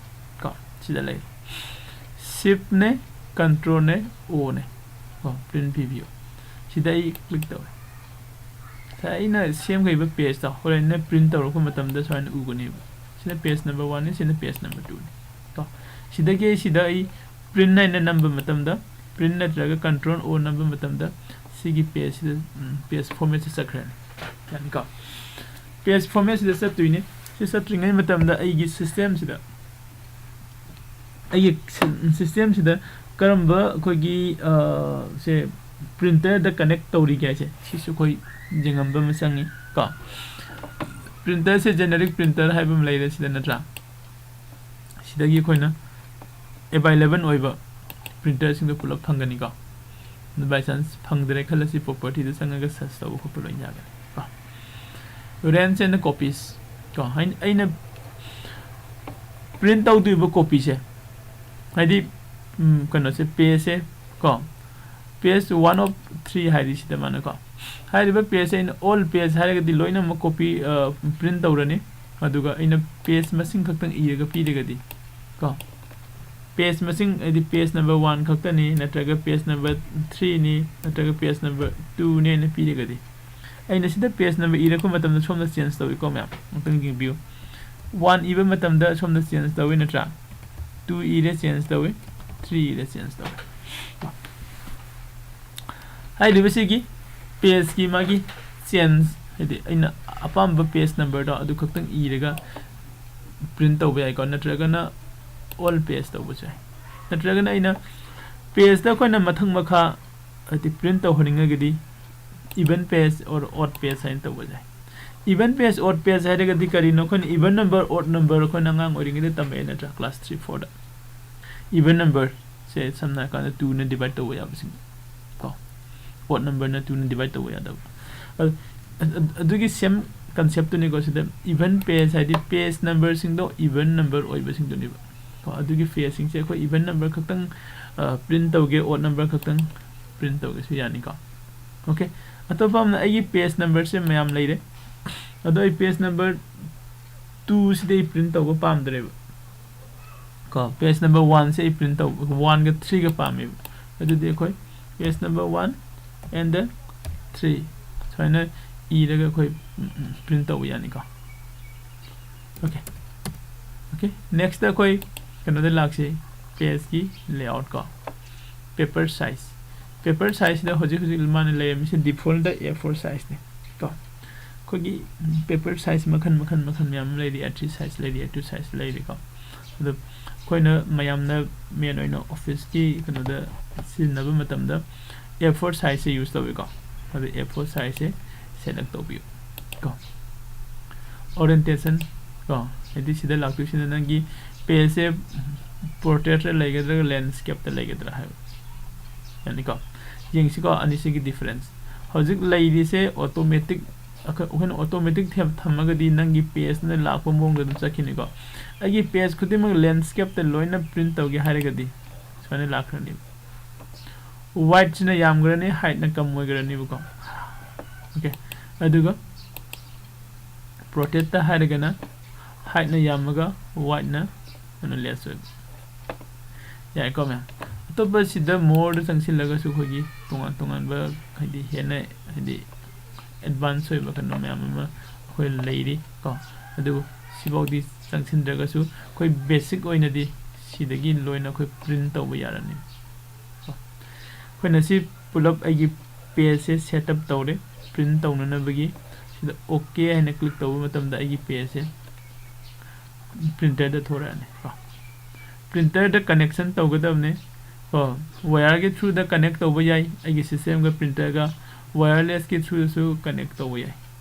ꯀꯣ꯫ ꯁꯤꯗ ꯂꯩ, Shift ꯅꯦ, Control ꯅꯦ, O ꯅꯦ ꯀꯣ, print preview꯫ ꯁꯤꯗ ꯑꯩ click ꯇꯧꯔꯦ꯫ ꯉꯁꯥꯏ ꯑꯩꯅ ꯁꯦꯝꯈꯤꯕ page ꯇꯣ ꯍꯣꯔꯦꯟꯅ print ꯇꯧꯔꯛꯄ ꯃꯇꯝꯗ ꯁꯨꯃꯥꯏꯅ ꯎꯒꯅꯦꯕ꯫ ꯁꯤꯅ page number one ꯅꯤ, ꯁꯤꯅ page number two ꯅꯤ ꯀꯣ꯫ ꯁꯤꯗꯒꯤ ꯑꯩ ꯁꯤꯗ ꯑꯩ print ꯍꯥꯏꯅ ꯅꯝꯕ ꯃꯇꯝꯗ, print ꯅꯠꯇ꯭ꯔꯒ Control O ꯅꯝꯕ ꯃꯇꯝꯗ ꯁꯤꯒꯤ page ꯁꯤꯗ, ꯎꯝ, page format ꯁꯤ ꯆꯠꯈ꯭ꯔꯅꯤ꯫ ꯌꯥꯅꯤꯀꯣ? Page format ꯁꯤꯗ ꯆꯠꯇꯣꯏꯅꯤ꯫ ꯁꯤ ꯆꯠꯇ꯭ꯔꯤꯉꯩ ꯃꯇꯝꯗ ꯑꯩꯒꯤ system ꯁꯤꯗ, ꯑꯩꯒꯤ ꯁꯤ-, system ꯁꯤꯗ ꯀꯔꯝꯕ ꯑꯩꯈꯣꯏꯒꯤ, ꯑ, ꯁꯦ printer ꯗ connect ꯇꯧꯔꯤꯒꯦ ꯍꯥꯏꯁꯦ ꯁꯤꯁꯨ ꯑꯩꯈꯣꯏ ꯌꯦꯡꯉꯝꯕ ꯑꯃ ꯆꯪꯉꯤ ꯀꯣ꯫ Printer ꯁꯦ generic printer ꯍꯥꯏꯕ ꯑꯃ ꯂꯩꯔꯦ ꯁꯤꯗ, ꯅꯠꯇ꯭ꯔꯥ? ꯁꯤꯗꯒꯤ ꯑꯩꯈꯣꯏꯅ available ꯑꯣꯏꯕ printer ꯁꯤꯡꯗꯣ ꯄꯨꯂꯞ ꯐꯪꯒꯅꯤꯀꯣ꯫ ꯑꯗꯨ by chance ꯐꯪꯗ꯭ꯔꯦ ꯈꯜꯂꯁꯤ, property ꯗ ꯆꯪꯉꯒ search ꯇꯧꯕ ꯈꯣꯠꯄ ꯂꯣꯏ ꯌꯥꯒꯅꯤ ꯀꯣ꯫ Range and copies ꯀꯣ, ꯑꯩꯅ, ꯑꯩꯅ print ꯇꯧꯗꯣꯏꯕ copy ꯁꯦ, ꯍꯥꯏꯗꯤ, ꯎꯝ, ꯀꯩꯅꯣꯁꯦ, page ꯁꯦ ꯀꯣ, page one of three ꯍꯥꯏꯔꯤꯁꯤꯗ ꯃꯥꯅ ꯀꯣ, ꯍꯥꯏꯔꯤꯕ page ꯑꯩꯅ all page ꯍꯥꯏꯔꯒꯗꯤ ꯂꯣꯏꯅꯃꯛ copy print ꯇꯧꯔꯅꯤ꯫ ꯑꯗꯨꯒ ꯑꯩꯅ page ꯃꯁꯤꯡ ꯈꯛꯇꯪ ꯏꯔꯒ ꯄꯤꯔꯒꯗꯤ ꯀꯣ, page ꯃꯁꯤꯡ ꯍꯥꯏꯗꯤ page number one ꯈꯛꯇꯅꯤ, ꯅꯠꯇ꯭ꯔꯒ page number threeꯅꯤ, ꯅꯠꯇ꯭ꯔꯒ page number twoꯅꯤ ꯍꯥꯏꯅ ꯄꯤꯔꯒꯗꯤ, ꯑꯩꯅ ꯁꯤꯗ page number ꯏꯔꯛꯄ ꯃꯇꯝꯗ ꯁꯣꯝꯗ change ꯇꯧꯏꯀꯣ ꯃꯌꯥꯝ꯫ ꯑꯃꯨꯛꯇꯪ ꯌꯦꯡꯕꯤꯌꯨ꯫ One ꯏꯕ ꯃꯇꯝꯗ ꯁꯣꯝꯗ change ꯇꯧꯏ ꯅꯠꯇ꯭ꯔꯥ? Two ꯏꯔꯦ, change ꯇꯧꯏ꯫ Three ꯏꯔꯦ, change ꯇꯧꯏ꯫ ꯍꯥꯏꯔꯤꯕꯁꯤꯒꯤ pageꯀꯤ ꯃꯥꯒꯤ change, ꯍꯥꯏꯗꯤ ꯑꯩꯅ ꯑꯄꯥꯝꯕ page numberꯗꯣ ꯑꯗꯨ ꯈꯛꯇꯪ ꯏꯔꯒ print ꯇꯧꯕ ꯌꯥꯏꯀꯣ, ꯅꯠꯇ꯭ꯔꯒꯅ all page ꯇꯧꯕꯁꯨ ꯌꯥꯏ꯫ ꯅꯠꯇ꯭ꯔꯒꯅ ꯑꯩꯅ pageꯇ ꯑꯩꯈꯣꯏꯅ ꯃꯊꯪ ꯃꯈꯥ ꯍꯥꯏꯗꯤ print ꯇꯧꯍꯟꯅꯤꯡꯉꯒꯗꯤ even page or odd page ꯍꯥꯏꯅ ꯇꯧꯕ ꯌꯥꯏ꯫ Even page, odd page ꯍꯥꯏꯔꯒꯗꯤ ꯀꯔꯤꯅꯣ? ꯑꯩꯈꯣꯏꯅ even number, odd number ꯑꯩꯈꯣꯏꯅ ꯑꯉꯥꯡ ꯑꯣꯏꯔꯤꯉꯩꯗ ꯇꯝꯃꯛꯑꯦ ꯅꯠꯇ꯭ꯔꯥ, class three, fourꯗ? Even numberꯁꯦ ꯁꯝꯅ ꯍꯥꯏꯔꯀꯥꯟꯗ twoꯅ divide ꯇꯧꯕ ꯌꯥꯕꯁꯤꯡ ꯀꯣ, odd numberꯅ twoꯅ divide ꯇꯧꯕ ꯌꯥꯗꯕ꯫ ꯑꯗꯨ-, ꯑꯗꯨꯒꯤ same conceptꯇꯨꯅꯤꯀꯣ꯫ ꯁꯤꯗ even page ꯍꯥꯏꯗꯤ page numberꯁꯤꯡꯗꯣ even number ꯑꯣꯏꯕꯁꯤꯡꯗꯨꯅꯦꯕ꯫ ꯀꯣ, ꯑꯗꯨꯒꯤ pageꯁꯤꯡꯁꯦ ꯑꯩꯈꯣꯏ even number ꯈꯛꯇꯪ print ꯇꯧꯒꯦ, odd number ꯈꯛꯇꯪ print ꯇꯧꯒꯦꯁꯨ ꯌꯥꯅꯤꯀꯣ꯫ Okay, ꯑꯇꯣꯞꯄ ꯑꯃꯅ ꯑꯩꯒꯤ page numberꯁꯦ ꯃꯌꯥꯝ ꯂꯩꯔꯦ, ꯑꯗꯣ ꯑꯩ page number twoꯁꯤꯗꯤ ꯑꯩ print ꯇꯧꯕ ꯄꯥꯝꯗ꯭ꯔꯦꯕ ꯀꯣ꯫ Page number oneꯁꯦ ꯑꯩ print ꯇꯧꯕ, oneꯒ threeꯒ ꯄꯥꯝꯃꯦꯕ꯫ ꯑꯗꯨꯗꯤ ꯑꯩꯈꯣꯏ page number one and three ꯁꯨꯃꯥꯏꯅ ꯏꯔꯒ ꯑꯩꯈꯣꯏ print ꯇꯧꯕ ꯌꯥꯅꯤꯀꯣ꯫ Okay, okay, nextꯇ ꯑꯩꯈꯣꯏ ꯀꯩꯅꯣꯗ ꯂꯥꯛꯁꯤ, pageꯀꯤ layout ꯀꯣ꯫ Paper size, paper sizeꯁꯤꯗ ꯍꯧꯖꯤꯛ ꯍꯧꯖꯤꯛ ꯃꯥꯅ ꯂꯩꯔꯝꯃꯤꯁꯦ defaultꯇ A four sizeꯅꯤ ꯀꯣ꯫ ꯑꯩꯈꯣꯏꯒꯤ paper size ꯃꯈꯜ ꯃꯈꯜ ꯃꯈꯜ ꯃꯌꯥꯝ ꯑꯃ ꯂꯩꯔꯤ, A three size ꯂꯩꯔꯤ, A two size ꯂꯩꯔꯤꯀꯣ꯫ ꯑꯗꯣ ꯑꯩꯈꯣꯏꯅ ꯃꯌꯥꯝꯅ main ꯑꯣꯏꯅ officeꯀꯤ ꯀꯩꯅꯣꯗ ꯁꯤꯖꯤꯟꯅꯕ ꯃꯇꯝꯗ A four sizeꯁꯦ use ꯇꯧꯏꯀꯣ꯫ ꯑꯗꯨ A four sizeꯁꯦ select ꯇꯧꯕꯤꯌꯨ ꯀꯣ꯫ Orientation ꯀꯣ, ꯍꯥꯏꯗꯤ ꯁꯤꯗ ꯂꯥꯛꯇꯣꯏꯁꯤꯅ ꯅꯪꯒꯤ pageꯁꯦ portraitꯇ ꯂꯩꯒꯗ꯭ꯔꯥ, landscapeꯇ ꯂꯩꯒꯗ꯭ꯔꯥ ꯍꯥꯏꯕ꯫ ꯌꯥꯅꯤꯀꯣ? ꯌꯦꯡꯁꯤꯀꯣ ꯑꯅꯤꯁꯤꯒꯤ difference꯫ ꯍꯧꯖꯤꯛ ꯂꯩꯔꯤꯁꯦ automatic, ꯑꯩꯈꯣꯏ-, ꯑꯩꯈꯣꯏꯅ automatic ꯊꯦꯝ-, ꯊꯝꯃꯒꯗꯤ ꯅꯪꯒꯤ pageꯅ ꯂꯥꯛꯄ ꯃꯑꯣꯡꯗ ꯑꯗꯨꯝ ꯆꯠꯈꯤꯅꯤꯀꯣ꯫ ꯑꯩꯒꯤ page ꯈꯨꯗꯤꯡꯃꯛ landscapeꯇ ꯂꯣꯏꯅ print ꯇꯧꯒꯦ ꯍꯥꯏꯔꯒꯗꯤ ꯁꯨꯃꯥꯏꯅ ꯂꯥꯛꯈ꯭ꯔꯅꯤ꯫ Widthꯁꯤꯅ ꯌꯥꯝꯈ꯭ꯔꯅꯤ, heightꯅ ꯀꯝ ꯑꯣꯏꯈ꯭ꯔꯅꯤꯕꯀꯣ꯫ ꯑꯣꯀꯦ, ꯑꯗꯨꯒ ꯄ꯭ꯔꯣꯇꯦꯠꯇ ꯍꯥꯏꯔꯒꯅ ꯍꯥꯏꯠꯅ ꯌꯥꯝꯃꯒ ꯋꯥꯏꯠꯅ ꯀꯩꯅꯣ ꯂꯦꯁ ꯑꯣꯏꯕ꯫ ꯌꯥꯏꯀꯣ ꯃꯌꯥꯝ? ꯑꯇꯣꯞꯄ ꯁꯤꯗ ꯃꯣꯔꯗ ꯆꯪꯁꯤꯜꯂꯒꯁꯨ ꯑꯩꯈꯣꯏꯒꯤ ꯇꯣꯉꯥꯟ ꯇꯣꯉꯥꯟꯕ, ꯍꯥꯏꯗꯤ ꯍꯦꯟꯅ, ꯍꯥꯏꯗꯤ ꯑꯦꯗꯚꯥꯟꯁ ꯑꯣꯏꯕ ꯀꯩꯅꯣ ꯃꯌꯥꯝ ꯑꯃ ꯑꯩꯈꯣꯏ ꯂꯩꯔꯤ ꯀꯣ꯫ ꯑꯗꯨꯕꯨ ꯁꯤꯐꯥꯎꯗꯤ ꯆꯪꯁꯤꯟꯗ꯭ꯔꯒꯁꯨ ꯑꯩꯈꯣꯏ ꯕꯦꯁꯤꯛ ꯑꯣꯏꯅꯗꯤ ꯁꯤꯗꯒꯤ ꯂꯣꯏꯅ ꯑꯩꯈꯣꯏ ꯄ꯭ꯔꯤꯟ ꯇꯧꯕ ꯌꯥꯔꯅꯤ꯫ ꯑꯩꯈꯣꯏꯅ ꯁꯤ ꯄꯨꯂꯞ ꯑꯩꯒꯤ ꯄꯦꯖꯁꯦ ꯁꯦꯠ ꯑꯞ ꯇꯧꯔꯦ꯫ ꯄ꯭ꯔꯤꯟ ꯇꯧꯅꯅꯕꯒꯤ ꯁꯤꯗ ꯑꯣꯀꯦ ꯍꯥꯏꯅ ꯀ꯭ꯂꯤꯛ ꯇꯧꯕ ꯃꯇꯝꯗ ꯑꯩꯒꯤ ꯄꯦꯖꯁꯦ ꯄ꯭ꯔꯤꯟꯇꯔꯗ ꯊꯣꯔꯛꯑꯅꯤ ꯀꯣ꯫ ꯄ꯭ꯔꯤꯟꯇꯔꯗ ꯀꯅꯦꯛꯁꯟ ꯇꯧꯒꯗꯕꯅꯤ ꯀꯣ꯫ ꯋꯥꯌꯔꯒꯤ ꯊ꯭ꯔꯨꯗ ꯀꯅꯦꯛ ꯇꯧꯕ ꯌꯥꯏ, ꯑꯩꯒꯤ ꯁꯤꯁꯇꯦꯝꯒ ꯄ꯭ꯔꯤꯟꯇꯔꯒ꯫ ꯋꯥꯌꯔꯂꯦꯁꯀꯤ ꯊ꯭ꯔꯨꯗꯁꯨ ꯀꯅꯦꯛ ꯇꯧꯕ ꯌꯥꯏ꯫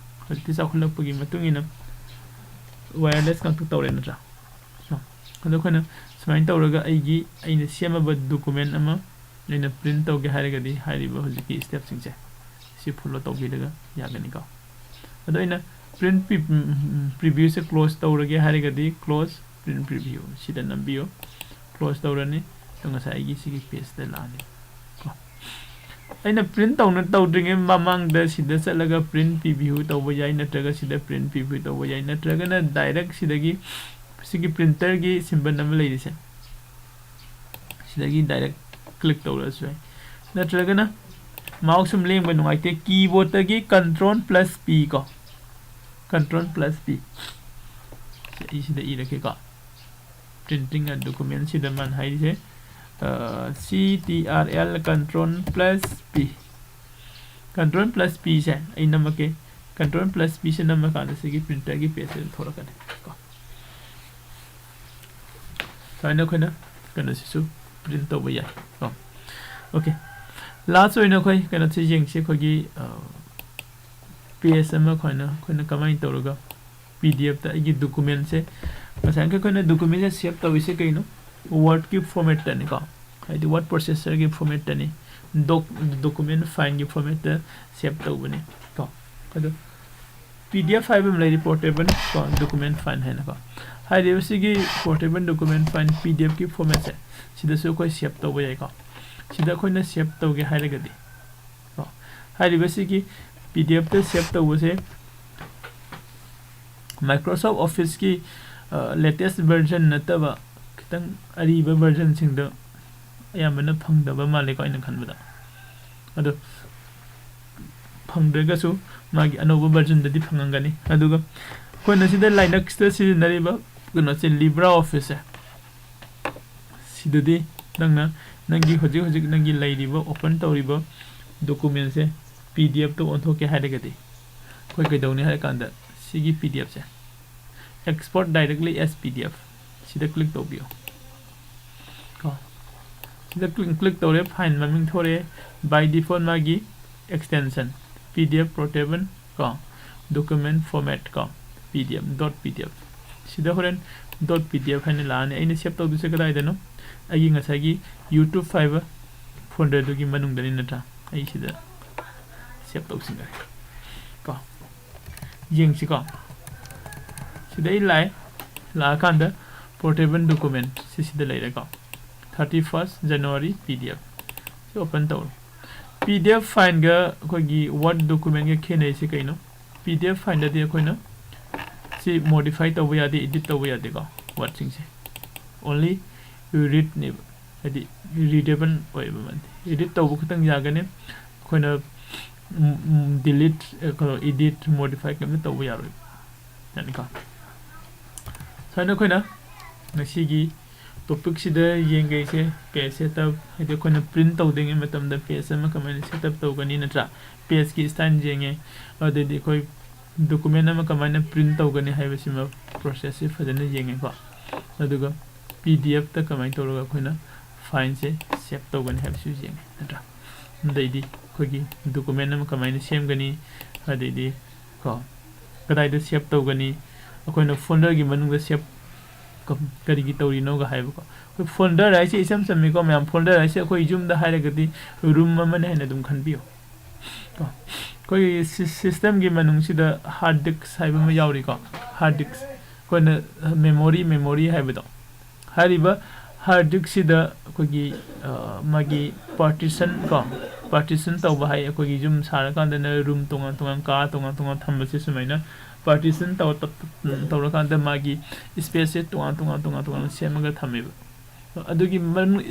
ꯍꯧꯖꯤꯛꯇꯤ ꯆꯥꯎꯈꯠꯂꯛꯄꯒꯤ ꯃꯇꯨꯡ ꯏꯟꯅ ꯋꯥꯌꯔꯂꯦꯁ ꯉꯥꯛꯇ ꯇꯧꯔꯦ ꯅꯠꯇ꯭ꯔꯥ? ꯀꯣ꯫ ꯑꯗꯣ ꯑꯩꯈꯣꯏꯅ ꯁꯨꯃꯥꯏꯅ ꯇꯧꯔꯒ ꯑꯩꯒꯤ, ꯑꯩꯅ ꯁꯦꯝꯃꯕ ꯗꯣꯀꯨꯃꯦꯟ ꯑꯃ ꯑꯩꯅ ꯄ꯭ꯔꯤꯟ ꯇꯧꯒꯦ ꯍꯥꯏꯔꯒꯗꯤ ꯍꯥꯏꯔꯤꯕ ꯍꯧꯖꯤꯛꯀꯤ ꯁ꯭ꯇꯦꯞꯁꯤꯡꯁꯦ ꯁꯤ ꯐꯣꯂꯣ ꯇꯧꯕꯤꯔꯒ ꯌꯥꯒꯅꯤꯀꯣ꯫ ꯑꯗꯣ ꯑꯩꯅ ꯄ꯭ꯔꯤꯟ ꯄ꯭ꯔꯤꯚ꯭ꯌꯨꯁꯦ ꯀ꯭ꯂꯣꯖ ꯇꯧꯔꯒꯦ ꯍꯥꯏꯔꯒꯗꯤ ꯀ꯭ꯂꯣꯖ ꯄ꯭ꯔꯤꯟ ꯄ꯭ꯔꯤꯚ꯭ꯌꯨ ꯁꯤꯗ ꯅꯝꯕꯤꯌꯨ꯫ ꯀ꯭ꯂꯣꯖ ꯇꯧꯔꯅꯤ꯫ ꯑꯗꯣ ꯉꯁꯥꯏ ꯑꯩꯒꯤ ꯁꯤꯒꯤ ꯄꯦꯖꯇ ꯂꯥꯛꯑꯅꯤ ꯀꯣ꯫ ꯑꯩꯅ ꯄ꯭ꯔꯤꯟ ꯇꯧꯅ, ꯇꯧꯗ꯭ꯔꯤꯉꯩ ꯃꯃꯥꯡꯗ ꯁꯤꯗ ꯆꯠꯂꯒ ꯄ꯭ꯔꯤꯟ ꯄ꯭ꯔꯤꯚ꯭ꯌꯨ ꯇꯧꯕ ꯌꯥꯏ, ꯅꯠꯇ꯭ꯔꯒ ꯁꯤꯗ ꯄ꯭ꯔꯤꯟ ꯄ꯭ꯔꯤꯚ꯭ꯌꯨ ꯇꯧꯕ ꯌꯥꯏ, ꯅꯠꯇ꯭ꯔꯒꯅ ꯗꯥꯏꯔꯦꯛ ꯁꯤꯗꯒꯤ ꯁꯤꯒꯤ ꯄ꯭ꯔꯤꯟꯇꯔꯒꯤ ꯁꯤꯝꯕꯜ ꯑꯃ ꯂꯩꯔꯤꯁꯦ ꯁꯤꯗꯒꯤ ꯗꯥꯏꯔꯦꯛ ꯀ꯭ꯂꯤꯛ ꯇꯧꯔꯁꯨ ꯌꯥꯏ, ꯅꯠꯇ꯭ꯔꯒꯅ ꯃꯥꯎꯁ ꯁꯨꯝ ꯂꯦꯡꯕ ꯅꯨꯡꯉꯥꯏꯇꯦ, ꯀꯤꯕꯣꯔꯗꯇꯒꯤ ꯀꯟꯇ꯭ꯔꯣꯜ ꯄ꯭ꯂꯁ ꯄꯤ ꯀꯣ, ꯀꯟꯇ꯭ꯔꯣꯜ ꯄ꯭ꯂꯁ ꯄꯤ꯫ ꯑꯩ ꯁꯤꯗ ꯏꯔꯛꯀꯦꯀꯣ꯫ ꯄ꯭ꯔꯤꯟꯇꯤꯡ ꯑ ꯗꯣꯀꯨꯃꯦꯟꯁꯤꯗ ꯃꯥꯅ ꯍꯥꯏꯔꯤꯁꯦ C T R L control plus P. Control plus ꯄꯤꯁꯦ ꯑꯩ ꯅꯝꯃꯛꯀꯦ꯫ ꯀꯟꯇ꯭ꯔꯣꯜ ꯄ꯭ꯂꯁ ꯄꯤꯁꯦ ꯅꯝꯃꯀꯥꯟꯗ ꯁꯤꯒꯤ ꯄ꯭ꯔꯤꯟꯇꯔꯒꯤ ꯄꯦꯖꯁꯦ ꯑꯗꯨꯝ ꯊꯣꯛꯂꯛꯀꯅꯤ ꯀꯣ꯫ ꯁꯨꯃꯥꯏꯅ ꯑꯩꯈꯣꯏꯅ ꯀꯩꯅꯣꯁꯤꯁꯨ ꯄ꯭ꯔꯤꯟ ꯇꯧꯕ ꯌꯥꯏ ꯀꯣ꯫ ꯑꯣꯀꯦ, ꯂꯥꯁ ꯑꯣꯏꯅ ꯑꯩꯈꯣꯏ ꯀꯩꯅꯣꯁꯤ ꯌꯦꯡꯁꯤ꯫ ꯑꯩꯈꯣꯏꯒꯤ ꯄꯦꯖ ꯑꯃ ꯑꯩꯈꯣꯏꯅ, ꯑꯩꯈꯣꯏꯅ ꯀꯃꯥꯏꯅ ꯇꯧꯔꯒ ꯄꯤ ꯗꯤ ꯑꯦꯐꯇ ꯑꯩꯒꯤ ꯗꯣꯀꯨꯃꯦꯟꯁꯦ, ꯉꯁꯥꯏꯒꯤ ꯑꯩꯈꯣꯏꯅ ꯗꯣꯀꯨꯃꯦꯟꯁꯦ ꯁꯦꯞ ꯇꯧꯔꯤꯁꯦ ꯀꯩꯅꯣ? ꯋꯥꯔꯗꯀꯤ ꯐꯣꯔꯃꯦꯠꯇꯅꯤꯀꯣ, ꯍꯥꯏꯗꯤ ꯋꯥꯔꯗ ꯄ꯭ꯔꯣꯁꯦꯁꯔꯒꯤ ꯐꯣꯔꯃꯦꯠꯇꯅꯤ, ꯗꯣꯛ ꯗꯣꯀꯨꯃꯦꯟ ꯐꯥꯏꯜꯒꯤ ꯐꯣꯔꯃꯦꯠꯇ ꯁꯦꯞ ꯇꯧꯕꯅꯤ ꯀꯣ꯫ ꯑꯗꯣ ꯄꯤ ꯗꯤ ꯑꯦꯐ ꯍꯥꯏꯕ ꯑꯃ ꯂꯩꯔꯤ, ꯄꯣꯔꯇꯦꯕꯜ ꯀꯣ, ꯗꯣꯀꯨꯃꯦꯟ ꯐꯥꯏꯜ ꯍꯥꯏꯅꯀꯣ꯫ ꯍꯥꯏꯔꯤꯕꯁꯤꯒꯤ ꯄꯣꯔꯇꯦꯕꯜ ꯗꯣꯀꯨꯃꯦꯟ ꯐꯥꯏꯜ ꯄꯤ ꯗꯤ ꯑꯦꯐꯀꯤ ꯐꯣꯔꯃꯦꯠꯁꯦ ꯁꯤꯗꯁꯨ ꯑꯩꯈꯣꯏ ꯁꯦꯞ ꯇꯧꯕ ꯌꯥꯏꯀꯣ꯫ ꯁꯤꯗ ꯑꯩꯈꯣꯏꯅ ꯁꯦꯞ ꯇꯧꯒꯦ ꯍꯥꯏꯔꯒꯗꯤ ꯀꯣ, ꯍꯥꯏꯔꯤꯕꯁꯤꯒꯤ ꯄꯤ ꯗꯤ ꯑꯦꯐꯇ ꯁꯦꯞ ꯇꯧꯕꯁꯦ Microsoft Officeꯀꯤ latest version ꯅꯠꯇꯕ ꯈꯤꯇꯪ ꯑꯔꯤꯕ versionꯁꯤꯡꯗ ꯑꯌꯥꯝꯕꯅ ꯐꯪꯗꯕ ꯃꯥꯜꯂꯦꯀꯣ, ꯑꯩꯅ ꯈꯟꯕꯗ꯫ ꯑꯗꯣ ꯐꯪꯗ꯭ꯔꯒꯁꯨ ꯃꯥꯒꯤ ꯑꯅꯧꯕ versionꯗꯗꯤ ꯐꯪꯉꯝꯒꯅꯤ꯫ ꯑꯗꯨꯒ ꯑꯩꯈꯣꯏꯅ ꯁꯤꯗ Linuxꯇ ꯁꯤꯖꯤꯟꯅꯔꯤꯕ ꯀꯩꯅꯣꯁꯦ, LibreOfficeꯁꯦ, ꯁꯤꯗꯗꯤ ꯅꯪꯅ ꯅꯪꯒꯤ ꯍꯧꯖꯤꯛ ꯍꯧꯖꯤꯛ ꯅꯪꯒꯤ ꯂꯩꯔꯤꯕ, open ꯇꯧꯔꯤꯕ documentꯁꯦ P D Fꯇ ꯑꯣꯟꯊꯣꯛꯀꯦ ꯍꯥꯏꯔꯒꯗꯤ ꯑꯩꯈꯣꯏ ꯀꯩꯗꯧꯅꯤ ꯍꯥꯏꯔꯀꯥꯟꯗ, ꯁꯤꯒꯤ P D Fꯁꯦ, Export directly as P D F, ꯁꯤꯗ click ꯇꯧꯕꯤꯌꯨ ꯀꯣ꯫ ꯁꯤꯗ click, click ꯇꯧꯔꯦ, file ꯃꯃꯤꯡ ꯊꯣꯔꯛꯑꯦ꯫ By default ꯃꯥꯒꯤ extension P D F portable ꯀꯣ, document format ꯀꯣ, P D F, dot P D F꯫ ꯁꯤꯗ ꯍꯣꯔꯦꯟ dot P D F ꯍꯥꯏꯅ ꯂꯥꯛꯑꯅꯤ꯫ ꯑꯩꯅ save ꯇꯧꯗꯣꯏꯁꯦ ꯀꯗꯥꯏꯗꯅꯣ? ꯑꯩꯒꯤ ꯉꯁꯥꯏꯒꯤ YouTube ꯍꯥꯏꯕ folderꯗꯨꯒꯤ ꯃꯅꯨꯡꯗꯅꯤ ꯅꯠꯇ꯭ꯔꯥ? ꯑꯩ ꯁꯤꯗ save ꯇꯧꯁꯤꯟꯈ꯭ꯔꯦ ꯀꯣ꯫ ꯌꯦꯡꯁꯤꯀꯣ꯫ ꯁꯤꯗ ꯑꯩ ꯂꯥꯛꯑꯦ꯫ ꯂꯥꯛꯑꯀꯥꯟꯗ portable document ꯁꯤ ꯁꯤꯗ ꯂꯩꯔꯦꯀꯣ꯫ Thirty first January P D F꯫ ꯁꯤ open ꯇꯧꯔꯣ꯫ P D F fileꯒ ꯑꯩꯈꯣꯏꯒꯤ Word documentꯒ ꯈꯦꯠꯅꯩꯁꯦ ꯀꯩꯅꯣ? P D F fileꯗꯗꯤ ꯑꯩꯈꯣꯏꯅ ꯁꯤ modify ꯇꯧꯕ ꯌꯥꯗꯦ, edit ꯇꯧꯕ ꯌꯥꯗꯦꯀꯣ, wordꯁꯤꯡꯁꯦ꯫ Only readꯅꯦꯕ, ꯍꯥꯏꯗꯤ readable ꯑꯣꯏꯌꯦꯕ ꯃꯥꯗꯤ꯫ Edit ꯇꯧꯕ ꯈꯛꯇꯪ ꯌꯥꯒꯅꯤ꯫ ꯑꯩꯈꯣꯏꯅ, ꯎꯝ, ꯎꯝ, delete, ꯑ, ꯀꯩꯅꯣ, edit, modify ꯀꯩꯝꯇ ꯇꯧꯕ ꯌꯥꯔꯣꯏ꯫ ꯌꯥꯅꯤꯀꯣ? ꯁꯨꯃꯥꯏꯅ ꯑꯩꯈꯣꯏꯅ ꯉꯁꯤꯒꯤ topicꯁꯤꯗ ꯌꯦꯡꯒꯩꯁꯦ page setup, ꯍꯥꯏꯗꯤ ꯑꯩꯈꯣꯏꯅ print ꯇꯧꯗ꯭ꯔꯤꯉꯩ ꯃꯇꯝꯗ page ꯑꯃ ꯀꯃꯥꯏꯅ setup ꯇꯧꯒꯅꯤ ꯅꯠꯇ꯭ꯔꯥ? Pageꯀꯤ style ꯌꯦꯡꯉꯦ, ꯑꯗꯩꯗꯤ ꯑꯩꯈꯣꯏ document ꯑꯃ ꯀꯃꯥꯏꯅ print ꯇꯧꯒꯅꯤ ꯍꯥꯏꯕꯁꯤꯃ processꯁꯤ ꯐꯖꯅ ꯌꯦꯡꯉꯦꯀꯣ꯫ ꯑꯗꯨꯒ P D Fꯇ ꯀꯃꯥꯏꯅ ꯇꯧꯔꯒ ꯑꯩꯈꯣꯏꯅ fileꯁꯦ save ꯇꯧꯒꯅꯤ ꯍꯥꯏꯕꯁꯤꯁꯨ ꯌꯦꯡꯉꯦ ꯅꯠꯇ꯭ꯔꯥ? ꯑꯗꯩꯗꯤ ꯑꯩꯈꯣꯏꯒꯤ document ꯑꯃ ꯀꯃꯥꯏꯅ ꯁꯦꯝꯒꯅꯤ, ꯑꯗꯩꯗꯤ ꯀꯣ, ꯀꯗꯥꯏꯗ save ꯇꯧꯒꯅꯤ, ꯑꯩꯈꯣꯏꯅ folderꯒꯤ ꯃꯅꯨꯡꯗ save ꯀ-, ꯀꯔꯤꯒꯤ ꯇꯧꯔꯤꯅꯣꯒ ꯍꯥꯏꯕꯀꯣ꯫ ꯑꯩꯈꯣꯏ folder ꯍꯥꯏꯁꯦ ꯏꯆꯝ ꯆꯝꯃꯤꯀꯣ ꯃꯌꯥꯝ, folder ꯍꯥꯏꯁꯦ ꯑꯩꯈꯣꯏ ꯌꯨꯝꯗ ꯍꯥꯏꯔꯒꯗꯤ room ꯑꯃꯅꯤ ꯍꯥꯏꯅ ꯑꯗꯨꯝ ꯈꯟꯕꯤꯌꯨ ꯀꯣ꯫ ꯑꯩꯈꯣꯏꯒꯤ ꯁꯤ-, systemꯒꯤ ꯃꯅꯨꯡꯁꯤꯗ hard disk ꯍꯥꯏꯕ ꯑꯃ ꯌꯥꯎꯔꯤꯀꯣ, hard disk꯫ ꯑꯩꯈꯣꯏꯅ memory, memory ꯍꯥꯏꯕꯗꯣ, ꯍꯥꯏꯔꯤꯕ hard diskꯁꯤꯗ ꯑꯩꯈꯣꯏꯒꯤ, ꯑ, ꯃꯥꯒꯤ partition ꯀꯣ, Partition ꯇꯧꯕ ꯍꯥꯏ ꯑꯩꯈꯣꯏꯒꯤ ꯌꯨꯝ ꯁꯥꯔꯀꯥꯟꯗꯅ room ꯇꯣꯉꯥꯟ ꯇꯣꯉꯥꯟ, ꯀꯥ ꯇꯣꯉꯥꯟ ꯇꯣꯉꯥꯟ ꯊꯝꯕꯁꯦ ꯁꯨꯃꯥꯏꯅ partition ꯇꯧ-, ꯇꯧꯔꯀꯥꯟꯗ ꯃꯥꯒꯤ space ꯁꯦ ꯇꯣꯉꯥꯟ ꯇꯣꯉꯥꯟ ꯇꯣꯉꯥꯟ ꯇꯣꯉꯥꯟ ꯁꯦꯝꯃꯒ ꯊꯝꯃꯦꯕ꯫ ꯑꯗꯨꯒꯤ ꯃꯅꯨꯡ-,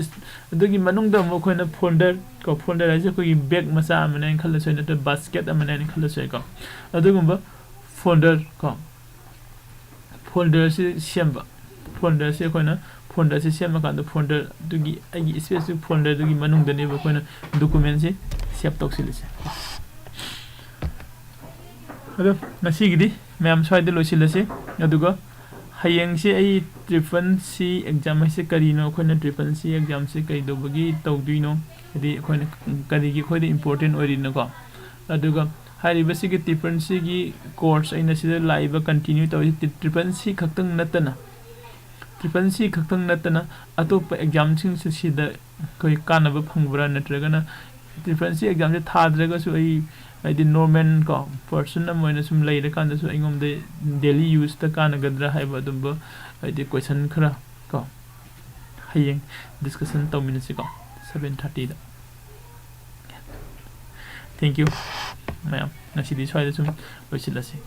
ꯑꯗꯨꯒꯤ ꯃꯅꯨꯡꯗ ꯑꯃꯨꯛ ꯑꯩꯈꯣꯏꯅ folder ꯀꯣ, folder ꯍꯥꯏꯁꯦ ꯑꯩꯈꯣꯏꯒꯤ bag ꯃꯆꯥ ꯑꯃꯅꯦꯅ ꯈꯜꯂꯁꯨ ꯌꯥꯏ, ꯅꯠꯇ꯭ꯔꯒ basket ꯑꯃꯅꯦꯅ ꯈꯜꯂꯁꯨ ꯌꯥꯏꯀꯣ꯫ ꯑꯗꯨꯒꯨꯝꯕ folder ꯀꯣ, folder ꯁꯤ ꯁꯦꯝꯕ꯫ Folder ꯁꯤ ꯑꯩꯈꯣꯏꯅ folder ꯁꯤ ꯁꯦꯝꯃꯀꯥꯟꯗ folder ꯗꯨꯒꯤ, ꯑꯩꯒꯤ specific folder ꯗꯨꯒꯤ ꯃꯅꯨꯡꯗꯅꯦꯕ ꯑꯩꯈꯣꯏꯅ document ꯁꯤ save ꯇꯧꯁꯤꯜꯂꯤꯁꯦ꯫ ꯑꯗꯣ ꯉꯁꯤꯒꯤꯗꯤ ꯃꯌꯥꯝ ꯁ꯭ꯋꯥꯏꯗ ꯂꯣꯏꯁꯤꯜꯂꯁꯤ꯫ ꯑꯗꯨꯒ ꯍꯌꯦꯡꯁꯦ ꯑꯩ triple C exam ꯍꯥꯏꯁꯦ ꯀꯔꯤꯅꯣ, ꯑꯩꯈꯣꯏꯅ triple C exam ꯁꯦ ꯀꯩꯗꯧꯕꯒꯤ ꯇꯧꯗꯣꯏꯅꯣ, ꯍꯥꯏꯗꯤ ꯑꯩꯈꯣꯏꯅ ꯀꯔꯤꯒꯤ ꯑꯩꯈꯣꯏꯗ important ꯑꯣꯏꯔꯤꯅꯣꯀꯣ꯫ ꯑꯗꯨꯒ ꯍꯥꯏꯔꯤꯕꯁꯤꯒꯤ triple C ꯒꯤ course ꯑꯩꯅ ꯁꯤꯗ ꯂꯥꯛꯏꯕ continue ꯇꯧꯔꯤꯁꯤ triple C ꯈꯛꯇꯪ ꯅꯠꯇꯅ, triple C ꯈꯛꯇꯪ ꯅꯠꯇꯅ ꯑꯇꯣꯞꯄ exam ꯁꯤꯡꯁꯨ ꯁꯤꯗ ꯑꯩꯈꯣꯏ ꯀꯥꯟꯅꯕ ꯐꯪꯕ꯭ꯔꯥ, ꯅꯠꯇ꯭ꯔꯒꯅ triple C exam ꯁꯦ ꯊꯥꯗ꯭ꯔꯒꯁꯨ ꯑꯩ ꯍꯥꯏꯗꯤ normal ꯀꯣ person ꯑꯃ ꯑꯣꯏꯅ ꯁꯨꯝ ꯂꯩꯔꯀꯥꯟꯗꯁꯨ ꯑꯩꯉꯣꯟꯗ daily use ꯇ ꯀꯥꯟꯅꯒꯗ꯭ꯔꯥ ꯍꯥꯏꯕ ꯑꯗꯨꯝꯕ ꯍꯥꯏꯗꯤ question ꯈꯔ ꯀꯣ ꯍꯌꯦꯡ discussion ꯇꯧꯃꯤꯟꯅꯁꯤꯀꯣ seven thirty the. Thank you ꯃꯌꯥꯝ, ꯉꯁꯤꯗꯤ ꯁ꯭ꯋꯥꯏꯗ ꯁꯨꯝ ꯂꯣꯏꯁꯤꯜꯂꯁꯤ꯫